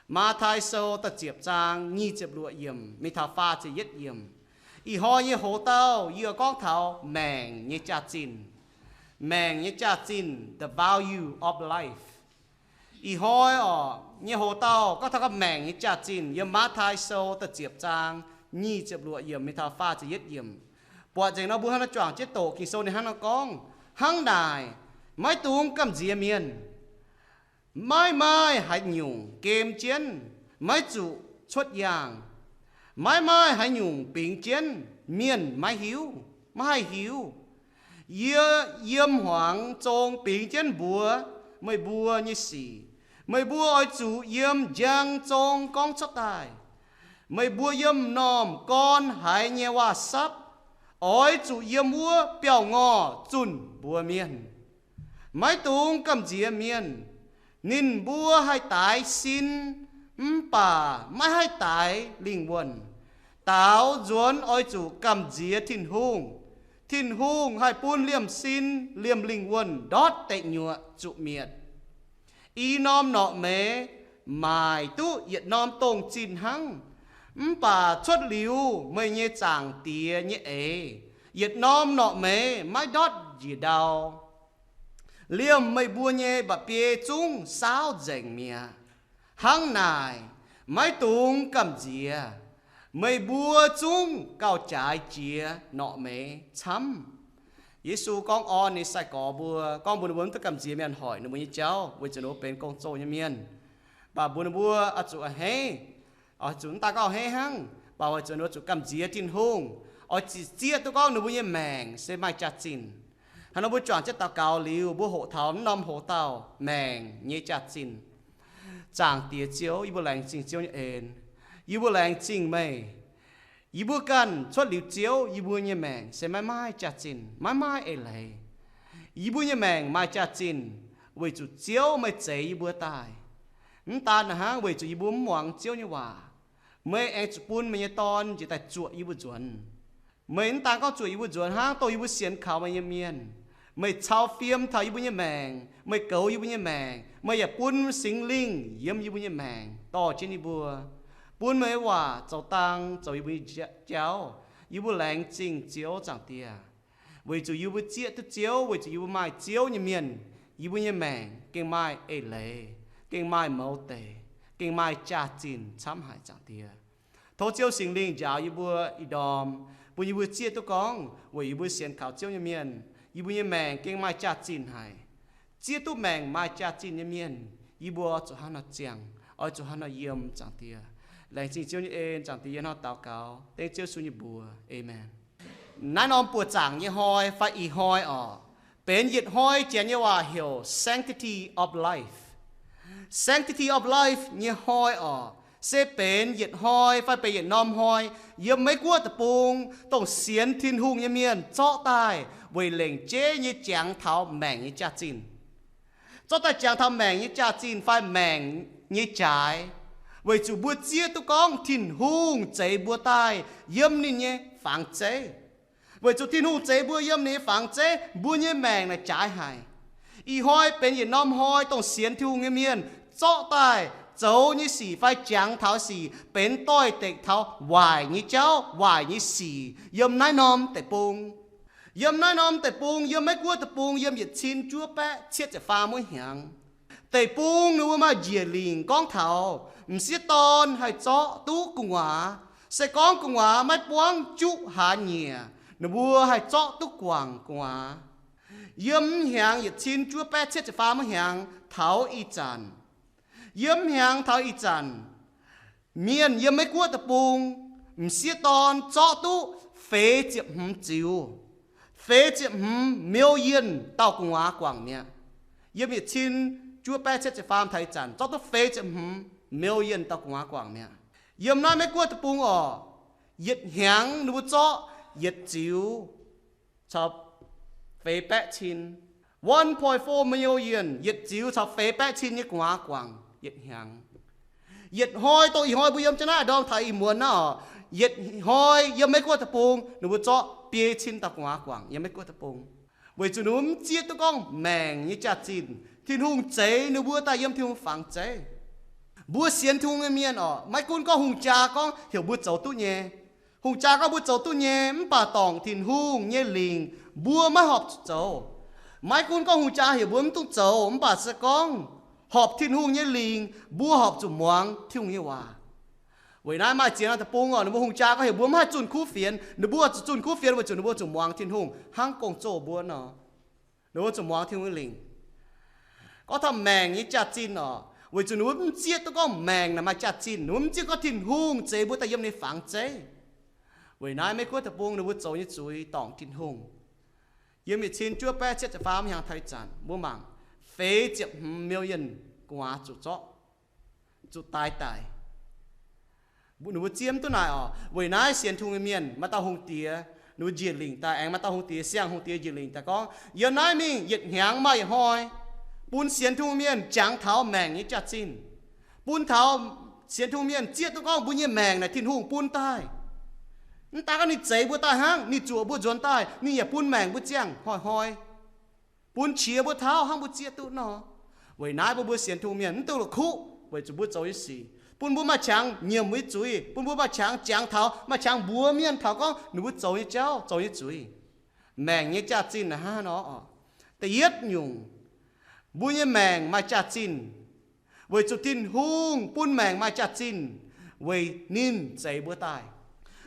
Matv^tai Sou da'ziepc zaang nyic ziepc luoqc yiemc mingh taux faah ziepc yietv yiemc. Ih hnoi nyei hoc-dauh yie gorngv taux maengc nyei jaax-zinh. Maengc nyei jaax-zinh, the value of life. Ih hnoi orqc nyei hoc-dauh gorngv taux maengc nyei jaax-zinh yiem Matv^tai Sou da'ziepc zaang nyic ziepc luoqc yiemc mingh taux faah ziepc yietv yiemc. Buatc nzengc nor mbuo hnangv naaiv juangc jienv doqc Ging-Sou ninh hnangv nor gorngv, hnangv naaic, maiv dungx gamh nziex mienh. Maiv maaih haaix nyungc gem jienv, maiv zuqc cuotv yaangh. Maiv maaih haaix nyungc bingx jienv, mienh maiv hiuv, maiv haih hiuv. Yie yiem hmuangx zong bingx jienv mbuox meih mbuo nyei sic. Meih mbuo oix zuqc yiem njang zong gorngv cuotv daaih. Meih mbuo yiem m'normh gorn haiz nyei waac-sapv, oix zuqc yiem wuov biauv-ngorh zunh mbuox mienh. Maiv dungx gamh nziex mienh. Ninh mbuo haih daix sin, mv baac maiv haih daix lingh wuonh. Daaux nzuonx oix zuqc gamh nziex Tin-Hungh. Tin-Hungh haih bun liemh sin liemh lingh wuonh ndortv deic nyuoqc zuqc mietc. I norm norqc meix maaic duqv yietc norm dongh zinh hnangv, mv baac cuotv liuz meih nyei Zaangc Diex nyei eix, yietc norm norqc meix maiv ndortv njiec ndau. Liemh meih mbuo nyei mba'biei zungv saauv nzengc mi'aqv. Hnangv naaic, maiv dungx gamh nziex. Meih mbuo zungv gauh jaaix jiex norqc meix camv. Yesu gorngv orn ninh nyei sai-gorx mbuo, gorngv mbuox ninh mbuo mv duqv gamh nziex mienh hoic ninh mbuo nyei jauv, weic zuqc ninh mbuo benx gong-zoh nyei mienh. Mv baac mbuox ninh mbuo oix zuqc a'hneiv, oix zuqc mv daan gorngv a'hneiv hnangv, mv baac oix zuqc ninh mbuo zuqc gamh nziex Tin-Hungh, oix zuqc zieqv duqv gorngv ninh mbuo nyei maengc se maaih jaax-zinh. Hnangv nor mbuo juangc jienv daux gaux liuz, mbuo hoqc taux naaiv norm hoc-dauh maengc nyei jaax-zinh. Zaangc Diex Ziouv, yie mbuo laengz zingh Ziouv nyei en. Yie mbuo laengz zingh meih. Yie mbuo ganh cuotv liuz Ziouv, yie mbuo nyei maengc se maiv maaih jaax-zinh, maiv maaih eix leiz. Yie mbuo nyei maengc maaih jaax-zinh weic zuqc Ziouv meih zeix yie mbuo daaih. Mv daan naaiv hnangv, weic zuqc yie mbuo mv muangx Ziouv nyei waac, meih aengx zuqc bun meih nyei Dorn njiec daaih zuoqc yie mbuo nzuonx. Meih mv daan gorngv zuoqc yie mbuo nzuonx hnangv, dongh yie mbuo sienx kaux meih nyei mienh, meih cau fiem taux yie mbuo nyei maengc, meih goux yie mbuo nyei maengc, meih yaac bun Singx Lingh yiem yie mbuo nyei maengc dorh jienv yie mbuo, bun meih nyei waac zoux dang zoux yie mbuo nyei jauv. Yie mbuo laengz zingh Ziouv Zaangc Diex, weic zuqc yie mbuo zieqv duqv Ziouv, weic zuqc yie mbuo maaih Ziouv nyei mienh, yie mbuo nyei maengc gengh maaih eix leiz, gengh maaih mouz deic, gengh maaih jaax-zinh camv haic, Zaangc Diex. Tov Ziouv Singx Lingh njaaux yie mbuo ih ndorm, bun yie mbuo zieqv duqv gorngv weic yie mbuo sienx kaux Ziouv nyei mienh, yie mbuo nyei maengc gengh maaih jaax-zinh haic. Zieqv duqv maengc maaih jaax-zinh nyei mienh, yie mbuo zuqc hnangv nor ziangh, oix zuqc hnangv nor yiem, Zaangc Diex. Laengz zingh Ziouv nyei en, Zaangc Diex, yie hnangv nor daux gaux dengv Ziouv Yesu nyei mbuox. Aamen. Naaiv norm buoqc zaangc nyei hnoi fai ih hnoi orqc, benx yietc hnoi Janx nyei waac heuc Sanctity of Life. Sanctity of Life nyei hnoi orqc, se benx yietc hnoi fai benx yietc norm hnoi yiem Meiv Guoqv deic-bung, dongh sienx Tin-Hungh nyei mienh zorqv daaih weic lengc jeiv nyei jangx taux maengc nyei jaax-zinh. Zorqv daaih jangx taux maengc nyei jaax-zinh fai maengc nyei jaaix, weic zuqc mbuo zieqv duqv gorngv Tin-Hungh zeix mbuo daaih yiem ninh nyei fangx zeiv. Weic zuqc Tin-Hungh zeix mbuo yiem ninh nyei fangx zeiv, mbuo nyei maengc naaic jaaix haic. Ih hnoi benx yietc norm hnoi dongh sienx Tin-Hungh nyei mienh zorqv daaih zoux nyei sic fai jangx taux sic benx doix-dekc taux waaic nyei jauv, waaic nyei sic yiem naaiv norm deic-bung. Yiem naaiv norm deic-bung, yiem Meiv Guoqv deic-bung, yiem yietc cin juov baeqv cietv ziepc faam wuov hnyangx, deic-bung ninh mbuo maaih njiec lingc gorngv taux m'sieqv dorn haih zorqv duqv gu'nguaaz, se gorngv gu'nguaaz maiv buangv juqv hlaax nyieqc, ninh mbuo haih zorqv duqv guangc gu'nguaaz. Yiem hnyangx yietc cin juov baeqv cietv ziepc faam wuov hnyangx taux ih zanc, yiem hnyangx taux ih zanc, mienh yiem Meiv Guoqv deic-bung m'sieqv dorn zorqv duqv feix ziepc hmz ziux, feix ziepc hmz million dauh gu'nguaaz guangc mi'aqv. Yiem yietc cin juov baeqv cietv ziepc faam taux ih zanc zorqv duqv feix ziepc hmz million dauh gu'nguaaz guangc mi'aqv. Yiem naaiv Meiv Guoqv deic-bung orqc, yietc hnyangx ninh mbuo zorqv yietc ziux caux feix baeqv cin, one point four million, yietc ziux caux feix baeqv cin nyei gu'nguaaz guangc yietc hnyangx. Yietc hnoi dongh ih hnoi mbuo yiem jienv naaiv ndorm taux ih muonz naaiv orqc, yietc hnoi yiem Meiv Guoqv deic-bung ninh mbuo zorqv biei cin dauh gu'nguaaz guangc yiem Meiv Guoqv deic-bung, weic zuqc ninh mbuo mv zieqv duqv gorngv maengc nyei jaax-zinh, Tin-Hungh zeix ninh mbuo daaih yiem Tin-Hungh fangx zeiv. Mbuo sienx Tin-Hungh nyei mienh oc, maiv gunv gorngv hungh jaa gorngv heuc mbuo zoux duqv nyei, hungh jaa gorngv mbuo zoux duqv nyei, mv baac dorngc Tin-Hungh nyei lingc mbuo maiv horpc zuqc zoux. Maiv gunv gorngv hungh jaa heuc mbuo mv dungx zoux, mv baac se gorngv horpc Tin-Hungh nyei lingc mbuo horpc zuqc muangx Tin-Hungh nyei waac. Weic naaiv maaih ziex norm deic-bung oc, ninh mbuo hungh jaa gorngv heuc mbuo mv haih zunh kuv fienx, ninh mbuo zuqc zunh kuv fienx weic zuqc ninh mbuo zuqc muangx Tin-Hungh hnangv gong-zoh mbuo nor. Ninh mbuo zuqc muangx Tin-Hungh lingc. Gorngv taux maengc nyei jaax-zinh oc, weic zuqc ninh mbuo mv zieqv duqv gorngv maengc naaic maaih jaax-zinh, ninh mbuo mv zieqv gorngv Tin-Hungh zeix mbuo daaih yiem ninh nyei fangx zeiv. Weic naaiv Meiv-Guoqv deic-bung ninh mbuo zoux nyei zuiz dorngc Tin-Hungh. Yiem yietc cin juov baeqv cietv ziepc faam hnyangx taux ih zanc mbuo mangc, feix ziepc hmz million gu'nguaaz zuqc zorqv, zuqc daix daic. Ninh mbuo zieqv mv duqv naaic oc. Weic naaiv sienx Tin-Hungh nyei mienh maaih dauh hungh diex, ninh mbuo njiec lingc daaih, aengx maaih dauh hungh diex, siang-hungh diex njiec lingc daaih gorngv, yiem naaiv mingh yietc hnyangx maaih yietc hnoi bun sienx Tin-Hungh mienh jangx taux maengc nyei jaax-zinh, bun taux sienx Tin-Hungh mienh zieqv duqv gorngv mbuo nyei maengc naaic Tin-Hungh bun daaih. Mv daan gorngv ninh zeix mbuo daaih hnangv, ninh zuoqc mbuo nzuonx daaih, ninh yaac bun maengc mbuo ziangh hnoi-hnoi, bun qiex mbuo tauv hnangv mbuo zieqv duqv nor. Weic naaiv bun mbuo sienx Tin-Hungh mienh mv dungx la'kuqv weic zuqc mbuo zoux nyei sic, bun mbuo maaih qangx nyiemc mbuo nyei zuiz, bun mbuo maaih qangx jangx taux, maaih qangx mbuox mienh taux gorngv ninh mbuo zoux nyei jauv, zoux nyei zuiz. Maengc nyei jaax-zinh naaic hnangv haaix nor oc? Da'yietv nyungc, mbuo nyei maengc maaih jaax-zinh weic zuqc Tin-Hungh bun maengc maaih jaax-zinh weic ninh zeix mbuo daaih.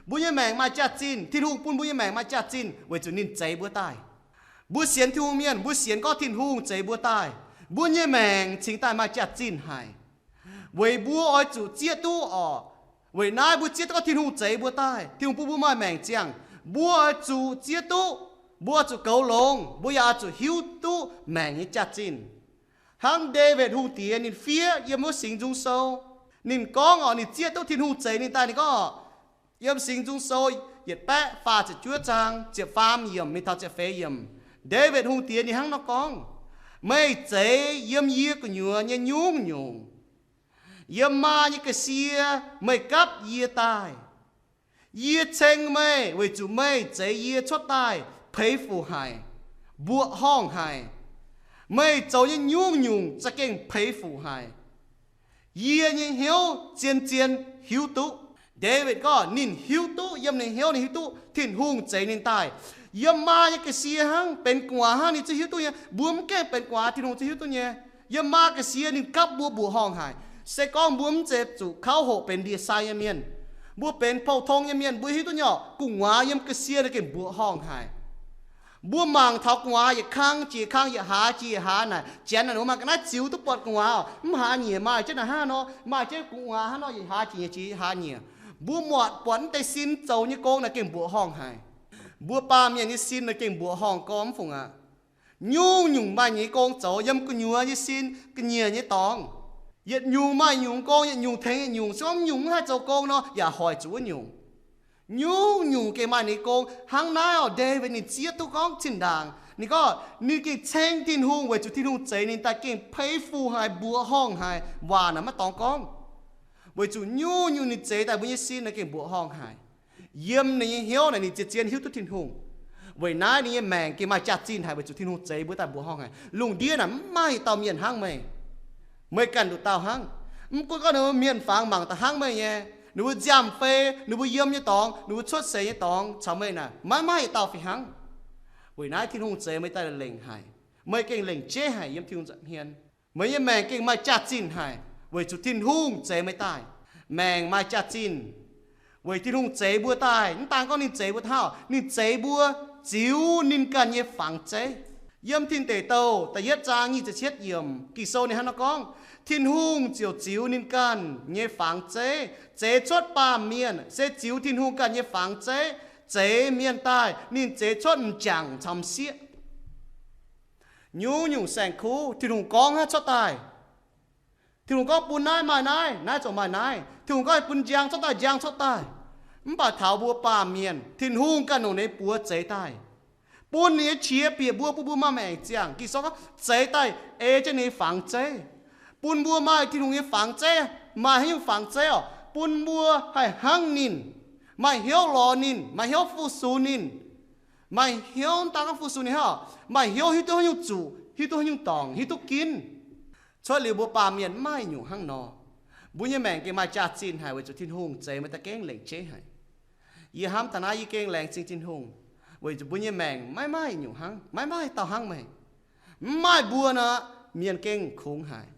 Mbuo nyei maengc maaih jaax-zinh, Tin-Hungh bun mbuo nyei maengc maaih jaax-zinh weic zuqc ninh zeix mbuo daaih. Mbuo sienx Tin-Hungh mienh, mbuo sienx gorngv Tin-Hungh zeix mbuo daaih, mbuo nyei maengc cingx daaih maaih jaax-zinh haic. Weic mbuo oix zuqc zieqv duqv oc. Weic naaiv mbuo zieqv duqv gorngv Tin-Hungh zeix mbuo daaih, Tin-Hungh bun mbuo maaih maengc ziangh, mbuo oix zuqc zieqv duqv, mbuo oix zuqc goux longx, mbuo yaac oix zuqc hiuv duqv maengc nyei jaax-zinh. Hnangv Ndaawitv Hungh Diex ninh fiev yiem wuov Singx Nzung Sou, ninh gorngv oc, ninh zieqv duqv Tin-Hungh zeix ninh daaih, ninh gorngv oc, yiem Singx Nzung Sou yietc baeqv faah ziepc juov zaang ziepc faam yiemc mingh taux ziepc feix yiemc, Ndaawitv Hungh Diex ninh hnangv nor gorngv, meih zeix yiem yie gu'nyuoz nyei nyungc-nyungc. Yiem maa nyei ga'sie meih gapv yie daaih. Yie ceng meih weic zuqc meih zeix yie cuotv daaih peix fuc haic, mbuoqc horngh haic. Meih zoux nyei nyungc-nyungc za'gengh peix fuc haic. Yie nyei hnyouv zien-zien hiuv duqv. Ndaawitv gorngv ninh hiuv duqv, yiem ninh hnyouv ninh hiuv duqv Tin-Hungh zeix ninh daaih. Yiem maa nyei ga'sie hnangv, benx gu'nguaaz hnangv ninh zungv hiuv duqv nyei. Mbuo mv gaengh benx gu'nguaaz, Tin-Hungh zungv hiuv duqv nyei. Yiem maa ga'sie ninh gapv mbuo mbuoqc horngh haic. Se gorngv mbuo mv zeiz zuqc kauv hoqc benx ndie-sai nyei mienh, mbuo benx pou-tong nyei mienh, mbuo hiuv duqv nyei oc, gu'nguaaz yiem ga'sie naaiv gengh mbuoqc horngh haic. Mbuo mangc taux gu'nguaaz yietc kang jiex kang, yietc hlaax jiex yietc hlaax naaic, janx naaic mbuo maaih ga'naaiv ziux duqv buatc gu'nguaaz oc. Mv haaix nyieqc maaih jienv naaic hnangv nor, maaih jienv gu'nguaaz hnangv nor, yietc hlaax jiex yietc hlaax nyieqc. Mbuo muatc buatc mv deix sin zoux nyei gong naaic gengh mbuoqc horngh haic. Mbuo baamh mienh nyei sin naaic gengh mbuoqc horngh gormx fungc aqv. Nyungc-nyungc maaih nyei gong zoux yiem gu'nyuoz nyei sin ga'nyiec nyei dorngx. Yietc nyungc maaih nyungc gong, yietc nyungc tengx yietc nyungc, se gorngv nyungc mv haih zoux gong nor, yaac hoic zuqc wuov nyungc. Nyungc-nyungc gengh maaih ninh gong. Hnangv naaiv oc, Ndaawitv ninh zieqv duqv gorngv zinh ndaangc ninh gorngv ninh gengh ceng Tin-Hungh weic zuqc Tin-Hungh zeix ninh daaih gengh peix fuc haic, mbuoqc horngh haic, waac naaic maiv dorngx gorngv. Weic zuqc nyungc-nyungc ninh zeix daaih mbuo nyei sin naaic gengh mbuoqc horngh haic. Yiem ninh nyei hnyouv naaic ninh zien-zien hiuv duqv Tin-Hungh. Weic naaiv ninh nyei maengc gengh maaih jaax-zinh haic weic zuqc Tin-Hungh zeix mbuo daaih mbuoqc horngh haic. Lungh ndiev naaic mv maaih dauh mienh hnangv meih. Meih ganh nduqc dauh hnangv. Mv gunv gorngv ninh mbuo mienh fangx mangc da'hnangv meih nyei, ninh mbuo nziaamv-fei, ninh mbuo yiem nyei dorngx, ninh mbuo cuotv seix nyei dorngx caux meih naaic maiv maaih dauh fih hnangv. Weic naaiv Tin-Hungh zeix meih daaih lengc haic. Meih gengh lengc jeiv haic yiem Tin-Hungh nza'hmien. Meih nyei maengc gengh maaih jaax-zinh haic weic zuqc Tin-Hungh zeix meih daaih. Maengc maaih jaax-zinh weic Tin-Hungh zeix mbuo daaih. Mv daan gorngv ninh zeix mbuo taux, ninh zeix mbuo ziux ninh ganh nyei fangx zeiv. Yiem Tin Deic Douh da'yietv zaang nyic ziepc cietv yiemc Ging-Sou ninh hnangv nor gorngv, Tin-Hungh ziouc ziux ninh ganh nyei fangx zeiv. Zeix cuotv baamh mienh se ziux Tin-Hungh ganh nyei fangx zeiv zeix mienh daaih. Ninh zeix cuotv m'jangc caux m'sieqv. Nyungc-nyungc saeng-kuv Tin-Hungh gorngv hnangv cuotv daaih. Tin-Hungh gorngv bun naaiv maaih naaiv, naaiv ziouc maaih naaiv. Tin-Hungh gorngv bun njang cuotv daaih, njang cuotv daaih. Mv baac taux mbuo baamh mienh, Tin-Hungh ganh longc ninh buoz zeix daaih, bun ninh nyei qiex bieqc mbuo, bun mbuo maaih maengc ziangh. Ging-Sou gorngv zeix daaih ei jienv ninh nyei fangx zeiv, bun mbuo maaih Tin-Hungh nyei fangx zeiv. Maaih haaix nyungc fangx zeiv oc? Bun mbuo haih hnangv ninh, maaih hnyouv lorz ninh, maaih hnyouv fu-sux ninh. Maaih hnyouv, mv daan gorngv fu-sux ninh hnangv, maaih hnyouv hiuv duqv haaix nyungc zuqc, hiuv duqv haaix nyungc dorngc, hiuv duqv ginv. Cuotv liuz mbuo baamh mienh mv maaih nyungc hnangv nor. Mbuo nyei maengc gengh maaih jaax-zinh haic weic zuqc Tin-Hungh zeix meih daaih gengh lengc jeiv haic. Yie hnamv daaih naaiv yie gengh laengz zingh Tin-Hungh, weic zuqc mbuo nyei maengc maiv maaih nyungc hnangv, maiv maaih dauh hnangv meih. Mv maaih mbuo nor, mienh gengh kungx haic.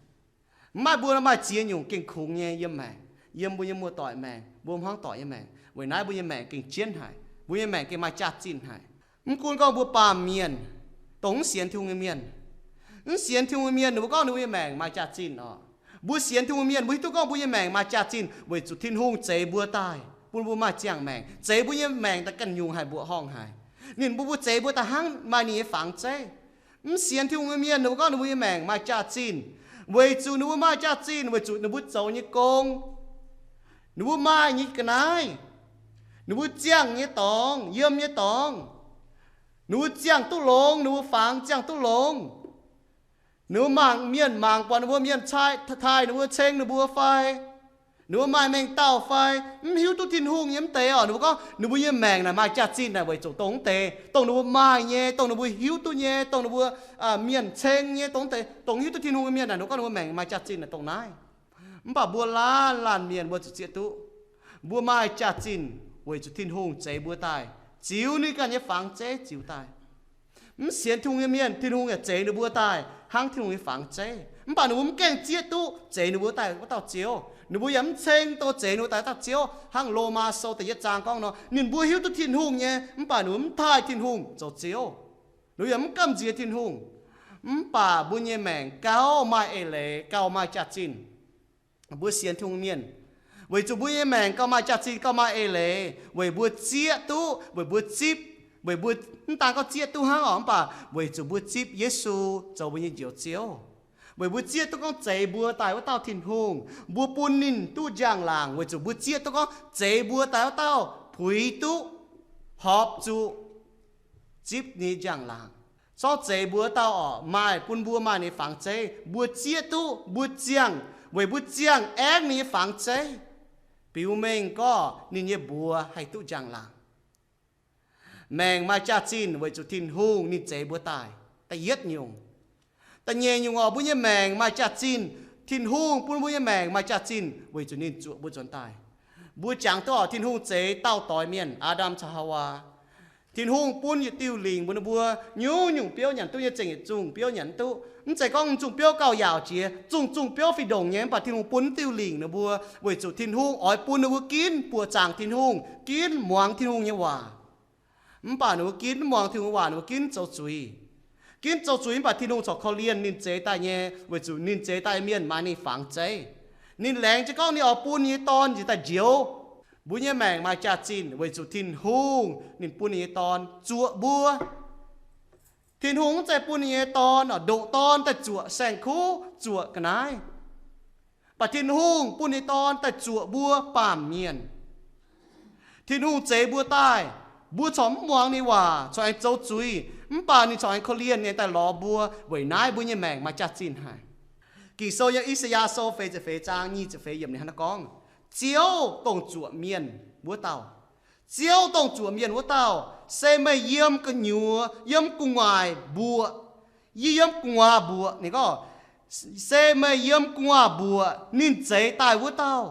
Mv maaih mbuo nor maaih ziex nyungc gengh kungx nyei yiem maengc, yiem mbuo nyei muoz-doic maengc, mbuo hmuangv doic nyei maengc. Weic naaiv mbuo nyei maengc gengh jienv haic, mbuo nyei maengc gengh maaih jaax-zinh haic. Mv gunv gorngv mbuo baamh mienh, dongh mv sienx Tin-Hungh nyei mienh, mv sienx Tin-Hungh nyei mienh ninh mbuo gorngv ninh mbuo nyei maengc maaih jaax-zinh orqc. Mbuo sienx Tin-Hungh mienh mbuo hiuv duqv gorngv mbuo nyei maengc maaih jaax-zinh weic zuqc Tin-Hungh zeix mbuo daaih bun mbuo maaih ziangh maengc, zeix mbuo nyei maengc daaih ganh nyungc haic, mbuoqc horngh haic. Ninh mbuo, mbuo zeix mbuo daaih hnangv maaih ninh nyei fangx zeiv. Mv sienx Tin-Hungh nyei mienh ninh mbuo gorngv ninh mbuo nyei maengc maaih jaax-zinh weic zuqc ninh mbuo maaih jaax-zinh weic zuqc ninh mbuo zoux nyei gong, ninh mbuo maaih nyei ga'naaiv, ninh mbuo ziangh nyei dorngx, yiem nyei dorngx, ninh mbuo ziangh duqv longx, ninh mbuo fangx ziangh duqv longx. Ninh mbuo mangc, mienh mangc buatc ninh mbuo, mienh taaih ninh mbuo, ceng ninh mbuo fai, ninh mbuo maaih mengh dauh fai, mv hiuv duqv Tin-Hungh nyei mv deix orqc, ninh mbuo gorngv ninh mbuo nyei maengc naaic maaih jaax-zinh naaic weic zuqc dongh mv deix, dongh ninh mbuo maaih nyei, dongh ninh mbuo hiuv duqv nyei, dongh ninh mbuo, aa, mienh ceng nyei, dongh mv deix, dongh hiuv duqv Tin-Hungh nyei mienh naaic ninh mbuo gorngv ninh mbuo maengc maaih jaax-zinh naaic dongh naaiv. Mv baac mbuo laanh laanh mienh mbuo zuqc zieqv duqv, mbuo maaih jaax-zinh weic zuqc Tin-Hungh zeix mbuo daaih, ziux ninh ganh nyei fangx zeiv ziux daaih. Mv sienx Tin-Hungh nyei mienh, Tin-Hungh yaac zeix ninh mbuo daaih hnangv Tin-Hungh nyei fangx zeiv. Mv baac ninh mbuo mv gaengh zieqv duqv zeix ninh mbuo daaih wuov dauh Ziouv. Ninh mbuo yaac mv ceng dongh zeix ninh mbuo daaih wuov dauh Ziouv. Hnangv Lomaa Sou da'yietv zaang gorngv nor, ninh mbuo hiuv duqv Tin-Hungh nyei, mv baac ninh mbuo mv taaih Tin-Hungh zoux Ziouv. Ninh mbuo yaac mv gamh nziex Tin-Hungh. Mv baac mbuo nyei maengc gauh maaih eix leiz, gauh maaih jaax-zinh. Mbuo sienx Tin-Hungh mienh, weic zuqc mbuo nyei maengc gauh maaih jaax-zinh, gauh maaih eix leiz, weic mbuo zieqv duqv, weic mbuo zipv, weic mbuo mv daan gorngv zieqv duqv hnangv orqc, mv baac weic zuqc mbuo zipv Yesu zoux mbuo nyei Njoux Ziouv. Weic mbuo zieqv duqv gorngv zeix mbuo daaih wuov dauh Tin-Hungh, mbuo bun ninh duqv njang-laangc, weic zuqc mbuo zieqv duqv gorngv zeix mbuo daaih wuov dauh puix duqv, horpc zuqc zipv ninh njang-laangc. Zorqv zeix mbuo wuov dauh orqc, maaih, bun mbuo maaih ninh nyei fangx zeiv, mbuo zieqv duqv, mbuo ziangh, weic mbuo ziangh aengv ninh nyei fangx zeiv, biux mengh gorngv ninh nyei mbuox haih duqv njang-laangc. Maengc maaih jaax-zinh weic zuqc Tin-Hungh ninh zeix mbuo daaih. Da'yietv nyungc. Da'nyeic nyungc orqc, mbuo nyei maengc maaih jaax-zinh. Tin-Hungh bun mbuo nyei maengc maaih jaax-zinh weic zuqc ninh zuoqc mbuo nzuonx daaih. Mbuo jangx duqv orqc, Tin-Hungh zeix dauh doix mienh, Aa^ndam caux Haawaa. Tin-Hungh bun yietc diuh lingc mbuox ninh mbuo, nyungc-nyungc biouv nyanc duqv nyei zengc yietc zungh biouv nyanc mv duqv. Mv zeiz gorngv zungh biouv gauh yaauc jiex, zungh zungh biouv fih ndongc nyei, mv baac Tin-Hungh bun diuh lingc ninh mbuo, weic zuqc Tin-Hungh oix bun ninh mbuo ginv buoqc zaangc Tin-Hungh, ginv muangx Tin-Hungh nyei waac. Mv baac ninh mbuo ginv mv muangx Tin-Hungh waac, ninh mbuo ginv zoux zuiz. Ginv zoux zuiz mv baac Tin-Hungh corc korv-lienh ninh zeix daaih nyei, weic zuqc ninh zeix daaih mienh maaih ninh fangx zeiv. Ninh laengz jienv gorngv ninh oix bun ninh nyei Dorn njiec daaih njoux mbuo nyei maengc maaih jaax-zinh, weic zuqc Tin-Hungh ninh bun ninh nyei Dorn zuoqc mbuo. Tin-Hungh mv zeiz bun ninh nyei Dorn, ndoqc Dorn daaih zuoqc saeng-kuv, zuoqc ga'naaiv. Mv baac Tin-Hungh bun ninh nyei Dorn daaih zuoqc mbuo baamh mienh. Tin-Hungh zeix mbuo daaih, mbuo corc mv muangx ninh waac, corc aengx zoux zuiz, mv baac ninh corc aengx korv-lienh nyei daaih lorz mbuo. Weic naaiv mbuo nyei maengc maaih jaax-zinh haic. Ging-Sou nyei I^saa^yaa Sou feix ziepc feix zaang nyic ziepc feix yiemc ninh hnangv naaiv gorngv, Ziouv dongh zuoqc mienh wuov dauh. Ziouv dongh zuoqc mienh wuov dauh, se meih yiem gu'nyuoz, yiem gu'nguaaic mbuoqc, yie yiem gu'nguaaz mbuoqc. Ninh gorngv, se meih yiem gu'nguaaz mbuoqc ninh zeix daaih wuov dauh.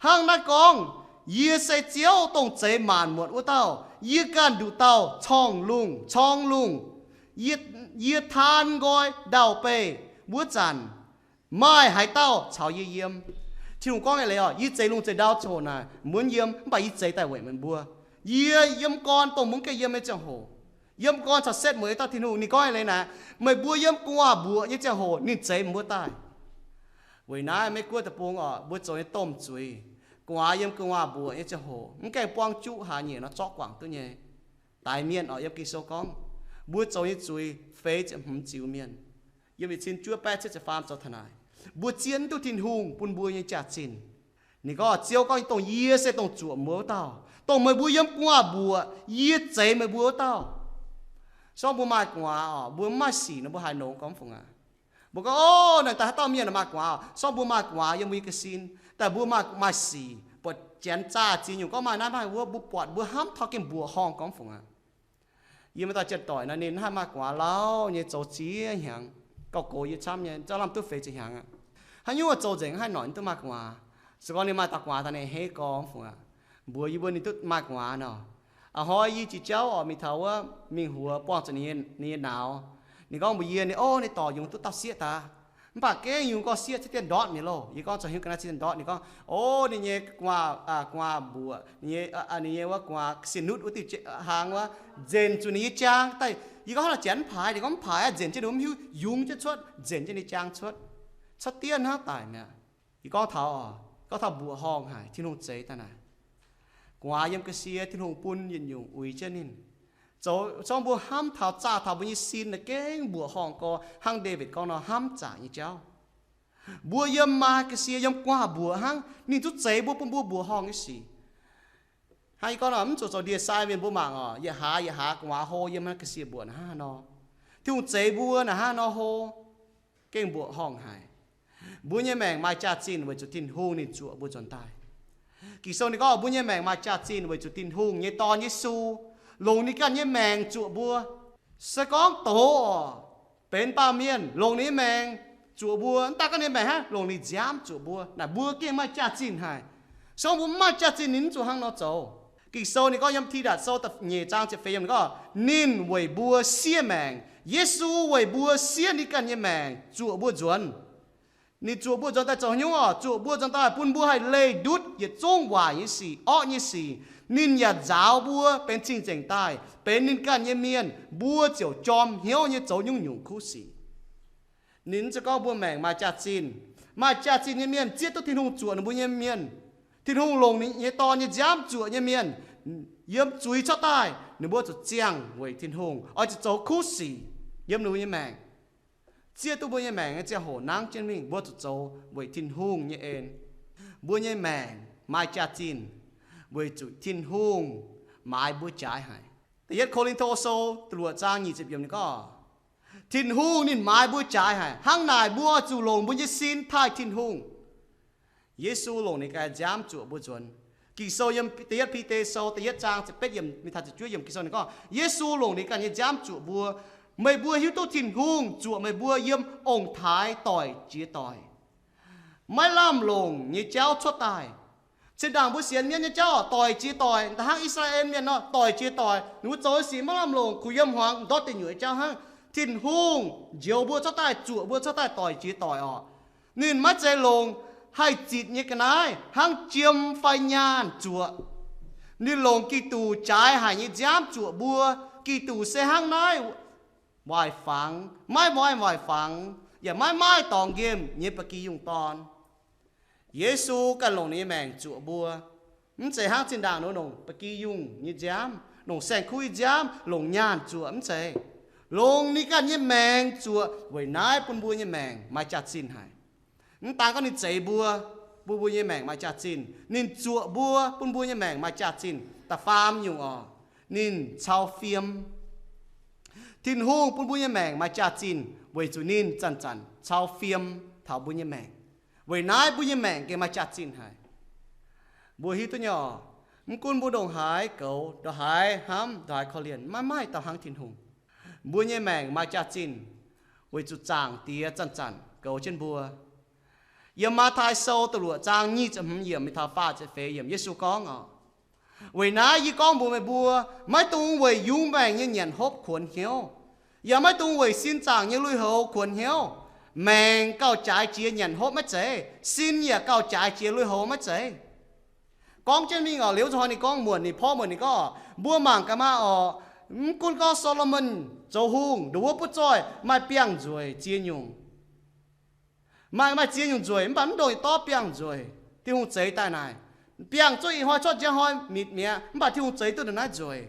Hnangv naaiv gorngv, Yie se Ziouv dongh zeix maanc muotc wuov dauh. Yie ganh nduqc dauh corng-lungh, corng-lungh. Yie, yie taan nqoi ndau-beih wuov zanc, maaih haaix dauh caux yie yiem? Tin-Hungh gorngv eix leiz orqc, yie zeix lungh zeix ndau ziangh hoc naaic mbuo mv yiem, mv baac yie zeix daaih weic meih mbuo. Yie yiem gorn dongh mbuo mv gaengh yiem nyei ziangh hoc, yiem gorn caux setv mueiz dauh Tin-Hungh. Ninh gorngv eix leiz naaic, meih mbuo yiem gu'nguaaz mbuoqc nyei ziangh hoc ninh zeix mbuo daaih. Weic naaiv Meiv Guoqv deic-bung orqc, mbuo zoux nyei domh zuiz, gu'nguaaz yiem gu'nguaaz mbuoqc nyei ziangh hoc mv gaengh buangv juqv, haaix nyungc nor zorqv guangc duqv nyei. Daix mienh orqc, yiem Ging-Sou gorngv, mbuo zoux nyei zuiz feix ziepc hmz ziux mienh. Yiem yietc cin juov baeqv cietv ziepc faam zoux taux naaic, mbuo zieqv mv duqv Tin-Hungh bun mbuo nyei jaax-zinh. Ninh gorngv, Ziouv gorngv, dongh yie se dongh zuoqc mbuo wuov dauh, dongh meih mbuo yiem gu'nguaaz mbuoqc yie zeix meih mbuo wuov dauh. Sorng mbuo maaih gu'nguaaz orqc, mbuo mv maaih sic nor mbuo haih nongx gorngv fungc aqv. Mbuo gorngv, o, naaic daaih haaix dauh mienh maaih gu'nguaaz orqc? Sorng mbuo maaih gu'nguaaz yiem mbuo nyei ga'sin, daaih mbuo maaih, maaih sic, buatc janx zaah ziex nyungc gorngv maaih naaiv maaih wuov, mbuo buatc mbuo hnamv taux gengh mbuoqc horngh gorngv fungc aqv. Yie maaih dauh janx-doic nor, ninh mv haih maaih gu'nguaaz lauh nyei, zoux ziex hnyangx, gauh gox yie camv nyei, zauv lamh duqv feix ziepc hnyangx aqv. Haaix nyungc zoux nzengc haih noic ninh duqv maaih gu'nguaaz. Se gorngv ninh maaih dauh gu'nguaaz daaih, ninh hei gorngv, mbuox yie mbuo ninh duqv maaih gu'nguaaz nor. A'hnoi yie jiex jauv oc, mingh taux wuov Mingh Huox buangh zuqc ninh nyei nauz. Ninh gorngv mbuox yie, ninh, o, ninh dorc yungz duqv dauh sieqv daaih. Mv baac gengh yungz gorngv sieqv ciev dien ndortv mi'aqv loh. Yie gorngv, zoux haaix nyungc ga'naaiv ciev dien ndortv? Ninh gorngv, o, ninh nyei gu'nguaaz, gu'nguaaz mbuoqc, ninh nyei, ninh nyei wuov gu'nguaaz sienx nutv wuov diuh hlang wuov, nzenc zuqc ninh nyei jaang daaih. Yie gorngv, haaix la'jangx mv paaix? Ninh gorngv, mv paaix aqv, nzenc jienv ninh mv hiuv, yungz jienv cuotv, nzenc jienv ninh jaang cuotv, cuotv diev hnangv daic mi'aqv. Yie gorngv taux, gorngv taux mbuoqc horngh haic, Tin-Hungh zeix daaih naaic. Gu'nguaaz yiem ga'sie, Tin-Hungh bun yietc nyungc uix jienv ninh. Zoux, zorngv mbuo hnamv taux, zaah taux mbuo nyei sin naaic gengh mbuoqc horngh gorx, hnangv Ndaawitv gorngv nor, hnamv zaqc nyei jauv. Mbuo yiem maa ga'sie, yiem gu'nguaaz mbuoqc hnangv, ninh zungv zeix mbuo, bun mbuo mbuoqc horngh nyei sic. Hnangv yie gorngv nor, mv zuqc zoux ndie-sai mienh mbuo mangc oc, yietc hlaax yietc hlaax gu'nguaaz hlo yiem naaiv ga'sie mbuoqc naaic hnangv haaix nor. Tin-Hungh zeix mbuo naaic hnangv haaix nor hlo, gengh mbuoqc horngh haic. Mbuo nyei maengc maaih jaax-zinh weic zuqc Tin-Hungh ninh zuoqc mbuo nzuonx daaih. Ging-Sou ninh gorngv mbuo nyei maengc maaih jaax-zinh weic zuqc Tin-Hungh nyei Dorn Yesu longc ninh ganh nyei maengc zuoqc mbuo. Se gorngv doz oc, benx baamh mienh longc ninh nyei maengc zuoqc mbuo, mv daaih gorngv ninh nyei maengc hnangv, longc ninh nziaamv zuoqc mbuo, naaic mbuo gengh maaih jaax-zinh haic. Se gorngv mbuo mv maaih jaax-zinh, ninh mv zuqc hnangv nor zoux. Ging-Sou ninh gorngv yiem Tidatc Sou da'nyeic zaang ziepc feix yiemc ninh gorngv, ninh weic mbuo siev maengc. Yesu weic mbuo siev ninh ganh nyei maengc zuoqc mbuo nzuonx. Ninh zuoqc mbuo nzuonx daaih zoux haaix nyungc oc? Zuoqc mbuo nzuonx daaih bun mbuo haih leih ndutv yietc zungv waaic nyei sic, orqv nyei sic. Ninh yaac nzaaux mbuo benx cing-nzengc daaih, benx ninh ganh nyei mienh, mbuo ziouc jorm hnyouv nyei zoux nyungc-nyungc kuv sic. Ninh mv zeiz gorngv mbuo maengc maaih jaax-zinh. Maaih jaax-zinh nyei mienh zieqv duqv Tin-Hungh zuoqc ninh mbuo nyei mienh. Tin-Hungh longc ninh nyei Dorn nyei nziaamv zuoqc nyei mienh, yiem zuiz cuotv daaih, ninh mbuo zuqc ziangh weic Tin-Hungh, oix zuqc zoux kuv sic yiem ninh mbuo nyei maengc. Zieqv duqv mbuo nyei maengc nyei ziangh hoc nangv jienv mingh, mbuo zuqc zoux weic Tin-Hungh nyei en. Mbuo nyei maengc maaih jaax-zinh weic zuqc Tin-Hungh maaiz mbuo jaaix haic. Da'yietv Ko^lin^to Sou da'luoqc zaang nyic ziepc yiemc ninh gorngv, Tin-Hungh ninh maaiz mbuo jaaix haic. Hnangv naaic mbuo oix zuqc longc mbuo nyei sin taaih Tin-Hungh. Yesu longc ninh ganh nziaamv zuoqc mbuo nzuonx. Ging-Sou yiem da'yietv Bide Sou da'yietv zaang ziepc betv yiemc mingh taux ziepc juov yiemc, Ging-Sou ninh gorngv, Yesu longc ninh ganh nyei nziaamv zuoqc mbuo. Meih mbuo hiuv duqv Tin-Hungh zuoqc meih mbuo yiem ong-taaix doic jiex doic. Maiv lamh longc nyei jauv cuotv daaih. Zinh ndaangc mbuo sienx mienv nyei jauv doic jiex doic, da'hnangv I^saa^laa^en Mienh nor, doic jiex doic. Ninh mbuo zoux nyei sic maiv lamh longc, kuh yiem hmuangx ndortv deic-nyuoqc nyei jauv hnangv. Tin-Hungh njoux mbuo cuotv daaih, zuoqc mbuo cuotv daaih doic jiex doic orqc. Ninh maiv zeiz longc haih zitc nyei ga'naaiv hnangv jiem fai nyaanh zuoqc. Ninh longc Giduc jaaix haic nyei nziaamv zuoqc mbuo. Giduc se hnangv naaiv waaic fangx, maiv maaih waaic fangx, yaac maiv maaih dorngx nqemh nyei ba'gi yungh dorn. Yesu ganh longc ninh nyei maengc zuoqc mbuo. Mv zeiz hnangv zinh ndaangc nor longc ba'gi yungh nyei nziaamv, longc saeng-kuv nyei nziaamv, longc nyaanh zuoqc, mv zeiz. Longc ninh ganh nyei maengc zuoqc weic naaiv bun mbuo nyei maengc maaih jaax-zinh haic. Mv daan gorngv ninh zeix mbuo, bun mbuo nyei maengc maaih jaax-zinh, ninh zuoqc mbuo bun mbuo nyei maengc maaih jaax-zinh. Da'faam nyungc orqc, ninh cau fiem. Tin-Hungh bun mbuo nyei maengc maaih jaax-zinh weic zuqc ninh zanc-zanc cau fiem taux mbuo nyei maengc. Weic naaiv mbuo nyei maengc gengh maaih jaax-zinh haic. Mbuo hiuv duqv nyei orqc, mv gunv mbuo ndongc haaix goux, ndongc haaix hnamv, ndongc haaix korv-lienh, maiv maaih dauh hnangv Tin-Hungh. Mbuo nyei maengc maaih jaax-zinh weic zuqc Zaangc Diex zanc-zanc goux jienv mbuo. Yiem Matv^taai Sou da'luoqc zaang nyic ziepc hmz yiemc mingh taux faah ziepc feix yiemc, Yesu gorngv orqc, weic naaiv yie gorngv mbuox meih mbuo, maiv dungx weic yungz maengc nyei nyanc hopv kuonx hnyouv, yaac maiv dungx weic sin zaangc nyei lui-houx kuonx hnyouv. Maengc gauh jaaix jiex nyanc hopv maiv zeiz, sin yaac gauh jaaix jiex lui-houx maiv zeiz. Gorngv jienv mingh orqc, liuz zuqc hnoi ninh gorngv muonc, ninh porv muonc ninh gorngv, mbuo mangc gaax maah orqc, mv gunv gorngv Saa^lo^morn zoux hungh, nduov wuov butv zoih maaih biangh nzueic ziex nyungc. Maaih, maaih ziex nyungc nzueic, mv baac mv ndongc yietc dorv biangh nzueic Tin-Hungh zeix daaih naaic. Biangh zuqc ih hnoi cuotv, njang hnoi mitc mi'aqv, mv baac Tin-Hungh zeix duqv ndongc naaiv nzueic.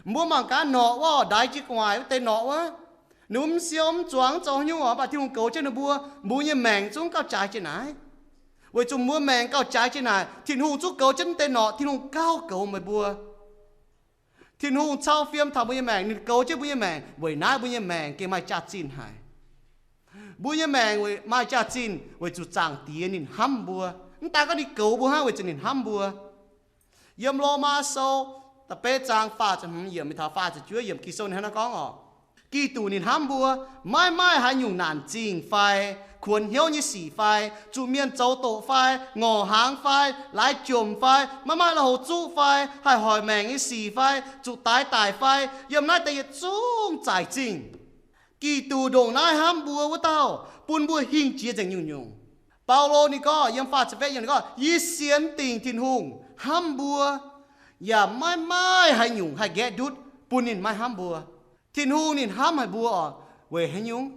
Mbuo mangc gaax norqc wuov, ndaix jiex gu'nguaaic wuov deix norqc wuov, ninh mbuo mv siou mv zuangx, mv zoux haaix nyungc orqc, mv baac Tin-Hungh goux jienv ninh mbuo, mbuo nyei maengc zungv gauh jaaix jienv naaic. Weic zuqc mbuo maengc gauh jaaix jienv naaic, Tin-Hungh zungv goux jienv wuov deix norqc, Tin-Hungh gauh goux meih mbuo. Tin-Hungh cau fiem taux mbuo nyei maengc, ninh goux jienv mbuo nyei maengc, weic naaiv mbuo nyei maengc gengh maaih jaax-zinh haic. Mbuo nyei maengc maaih jaax-zinh weic zuqc Zaangc Diex ninh hnamv mbuo. Mv daan gorngv ninh goux mbuo hnangv, weic zuqc ninh hnamv mbuo. Yiem Lomaa Sou da'betv zaang faah ziepc hmz yiemc mingh taux faah ziepc juov yiemc, Ging-Sou ninh hnangv naaiv gorngv orqc, Giduc ninh hnamv mbuo, maiv maaih haaix nyungc naanc zingh fai kuonx hnyouv nyei sic fai, zuqc mienh zoux doqc fai, ngorc hnaangx fai, laaix jomc fai, maiv maaih lui-houx zuqv fai, haih hoic maengc nyei sic fai, zuqc daix daic fai, yiem naaiv deix yietc zungv zaaic zingh. Giduc ndongc naaiv hnamv mbuo wuov dauh, bun mbuo hingh jiex nzengc nyungc-nyungc. Baulo ninh gorngv yiem faah ziepc feix yiemc ninh gorngv, yie sienx dingc Tin-Hungh hnamv mbuo, yaac maiv maaih haaix nyungc haih nqaeqv ndutv bun ninh maiv hnamv mbuo. Tin-Hungh ninh hnamv haic mbuo oc. Weic haaix nyungc?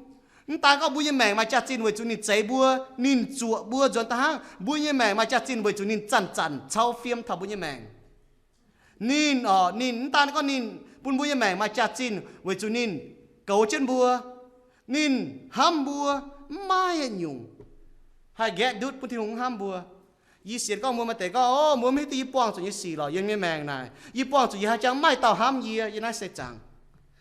Mv daan gorngv mbuo nyei maengc maaih jaax-zinh weic zuqc ninh zeix mbuo, ninh zuoqc mbuo nzuonx daaih hnangv. Mbuo nyei maengc maaih jaax-zinh weic zuqc ninh zanc-zanc cau fiem taux mbuo nyei maengc. Ninh oc, ninh mv daan gorngv ninh bun mbuo nyei maengc maaih jaax-zinh weic zuqc ninh goux jienv mbuo. Ninh hnamv mbuo mv maaih nyungc haih nqaeqv ndutv bun Tin-Hungh mv hnamv mbuo. Yie sienx gorngv mbuo maaih deix gorngv, o, mbuo mv hiuv duqv yie buangh zuqc nyei sic lorqc yiem nyei maengc naaic. Yie buangh zuqc yie haaix jangx maaih dauh hnamv yie, yie naaiv se zaangc.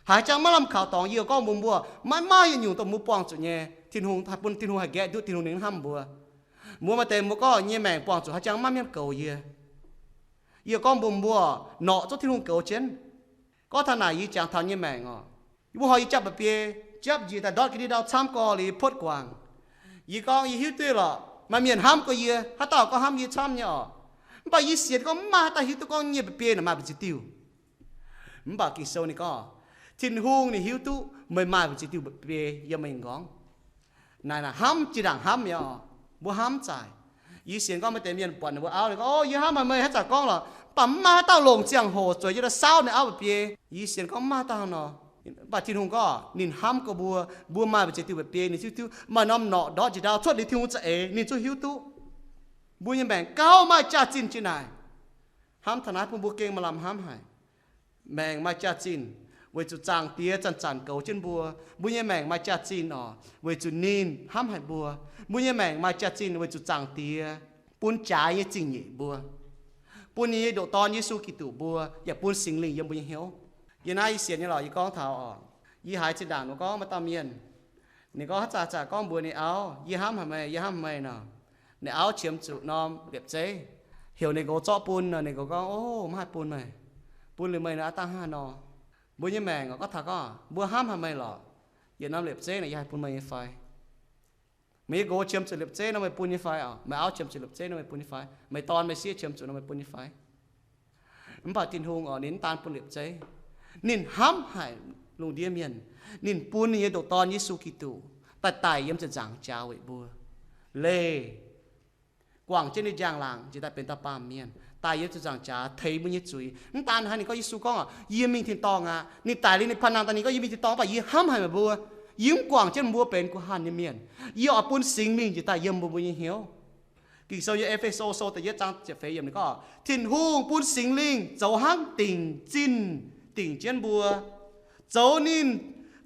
Haaix jangx maiv lamh kaux dorngx yie gorngv mbuox mbuo, maiv maaih nyungc dongh mbuo buangh zuqc nyei, Tin-Hungh haih bun Tin-Hungh haih nqaeqv ndutv Tin-Hungh ninh mv hnamv mbuo. Mbuo maaih deix mbuo gorngv nyei maengc buangh zuqc haaix jangx maiv mienh goux yie. Yie gorngv mbuox mbuo, norqc zungv Tin-Hungh goux jienv. Gorngv taux naaic yie jangx taux nyei maengc oc. Yie mbuo horpc yie japv mba'biei, japv njiec daaih ndortv ga'ndiev ndau camv gorx liuz yie puotv guangc. Yie gorngv yie hiuv duqv lorqc maaih mienh hnamv gorx yie, haaix dauh gorngv hnamv yie camv nyei oc. Mv baac yie sienx gorngv mv maaih haaix dauh hiuv duqv gorngv nyei mba'biei naaic maaih mbu'ziex diuh. Mv baac Ging-Sou ninh gorngv, Tin-Hungh ninh hiuv duqv meih maaih mbu'ziex diuh mba'biei yiem meih nyei m'nqorngv. Naaic naaic hnamv jiex ndaangc hnamv mi'aqv oc. Mbuo hnamv zaaic. Yie sienx gorngv maaih deix mienh buatc ninh mbuo auv, ninh gorngv, o, yie hnamv haic meih haaix zanc gorngv lorqc, mv baac mv maaih haaix dauh longc ziangh hoc zueiz jienv daaih saauv ninh auv mba'biei. Yie sienx gorngv mv maaih dauh nor. Mv baac Tin-Hungh gorngv ninh hnamv gorx mbuo, mbuo maaih mbu'ziex diuh mba'biei ninh hiuv duqv. Maaih norm norqc ndortv njiec ndau cuotv liuz Tin-Hungh za'eix ninh zungv hiuv duqv. Mbuo nyei maengc gauh maaih jaax-zinh jiex naaic. Hnamv taux naaiv bun mbuo gengh maaih lamh hnamv haic. Maengc maaih jaax-zinh weic zuqc Zaangc Diex zanc-zanc goux jienv mbuo. Mbuo nyei maengc maaih jaax-zinh oc, weic zuqc ninh hnamv haic mbuo. Mbuo nyei maengc maaih jaax-zinh weic zuqc Zaangc Diex bun jaaix nyei zingh nyeic mbuo, bun ninh nyei ndoqc Dorn, Yesu Giduc, mbuo, yaac bun Singx Lingh yiem mbuo nyei hnyouv. Yie naaiv yie sienx nyei lorqc, yie gorngv taux oc, yie haiz zinh ndaangc nor gorngv maaih dauh mienh, ninh gorngv haaix zanc zanc gorngv mbuox ninh auv, yie hnamv haic meih, yie hnamv meih nor. Ninh auv qiemx zuqc norm liepc zeiv, heuc ninh nqox zorqv bun nor, ninh nqox gorngv, o, maiv haih bun meih. Bun liuz meih nor aqv dangh hnangv haaix nor? Mbuo nyei maengc oc, gorngv taux gorngv mbuo hnamv haic meih lorqc, yietc norm liepc zeiv naaic yie haih bun meih nyei fai? Meih nyei nqox qiemx zuqc liepc zeiv nor meih bun nyei fai oc? Meih auv qiemx zuqc liepc zeiv nor meih bun nyei fai? Meih dorn meih sieqv qiemx zuqc nor meih bun nyei fai? Mv baac Tin-Hungh oc, ninh mv daan bun liepc zeiv. Ninh hnamv haic lungh ndiev mienh. Ninh bun ninh nyei ndoqc Dorn, Yesu Giduc, daaih daic yiem ziepc nzaangc jaax weic mbuo. Leih guangc jienv ninh njang-laangc njiec daaih benx dauh baamh mienh, daic yiem ziepc nzaangc jaax teix mbuo nyei zuiz. Mv daan haaix, ninh gorngv, Yesu gorngv, yie mingh tin-dorngh aqv. Ninh daic liuz ninh panh nangh daaih ninh gorngv, yie mingh tin-dorngh, mv baac yie hnamv haic meih mbuo. Yie mv guangc jienv mbuo benx guh hanh nyei mienh. Yie oix bun Singx Lingh njiec daaih yiem mbuo mbuo nyei hnyouv. Ging-Sou nyei E^fe^so Sou da'yietv zaang ziepc feix yiemc ninh gorngv, Tin-Hungh bun Singx Lingh zoux hnangv dingc zinh dingc jienv mbuo, zoux ninh,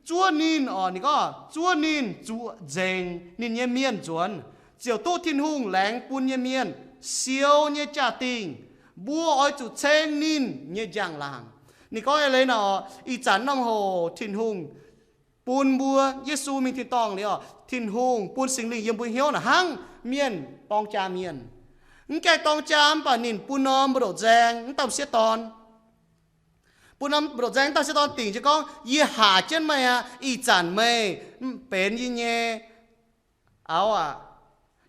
zuov ninh oc, ninh gorngv zuov ninh zuoqc nzengc ninh nyei mienh nzuonx, ziouc duqv Tin-Hungh laengz bun nyei mienh siou nyei jaa-dingh. Mbuo oix zuqc ceng ninh nyei njang-laangc. Ninh gorngv eix leiz nor, ih zanc norm hoc Tin-Hungh bun mbuo, Yesu mingh tin-dorngh liuz oc, Tin-Hungh bun Singx Lingh yiem mbuo hnyouv naaic hnangv mienh dorng jaa mienh. Mv gaengh dorng jaa mv baac ninh bun norm mbu'ndongx nzaeng wuov dauh m'sieqv dorn. Bun norm mbu'ndongx nzaeng wuov dauh m'sieqv dorn dingc jienv gorngv, yie haiz jienv meih aqv. Ih zanc meih benx yie nyei auv aqv.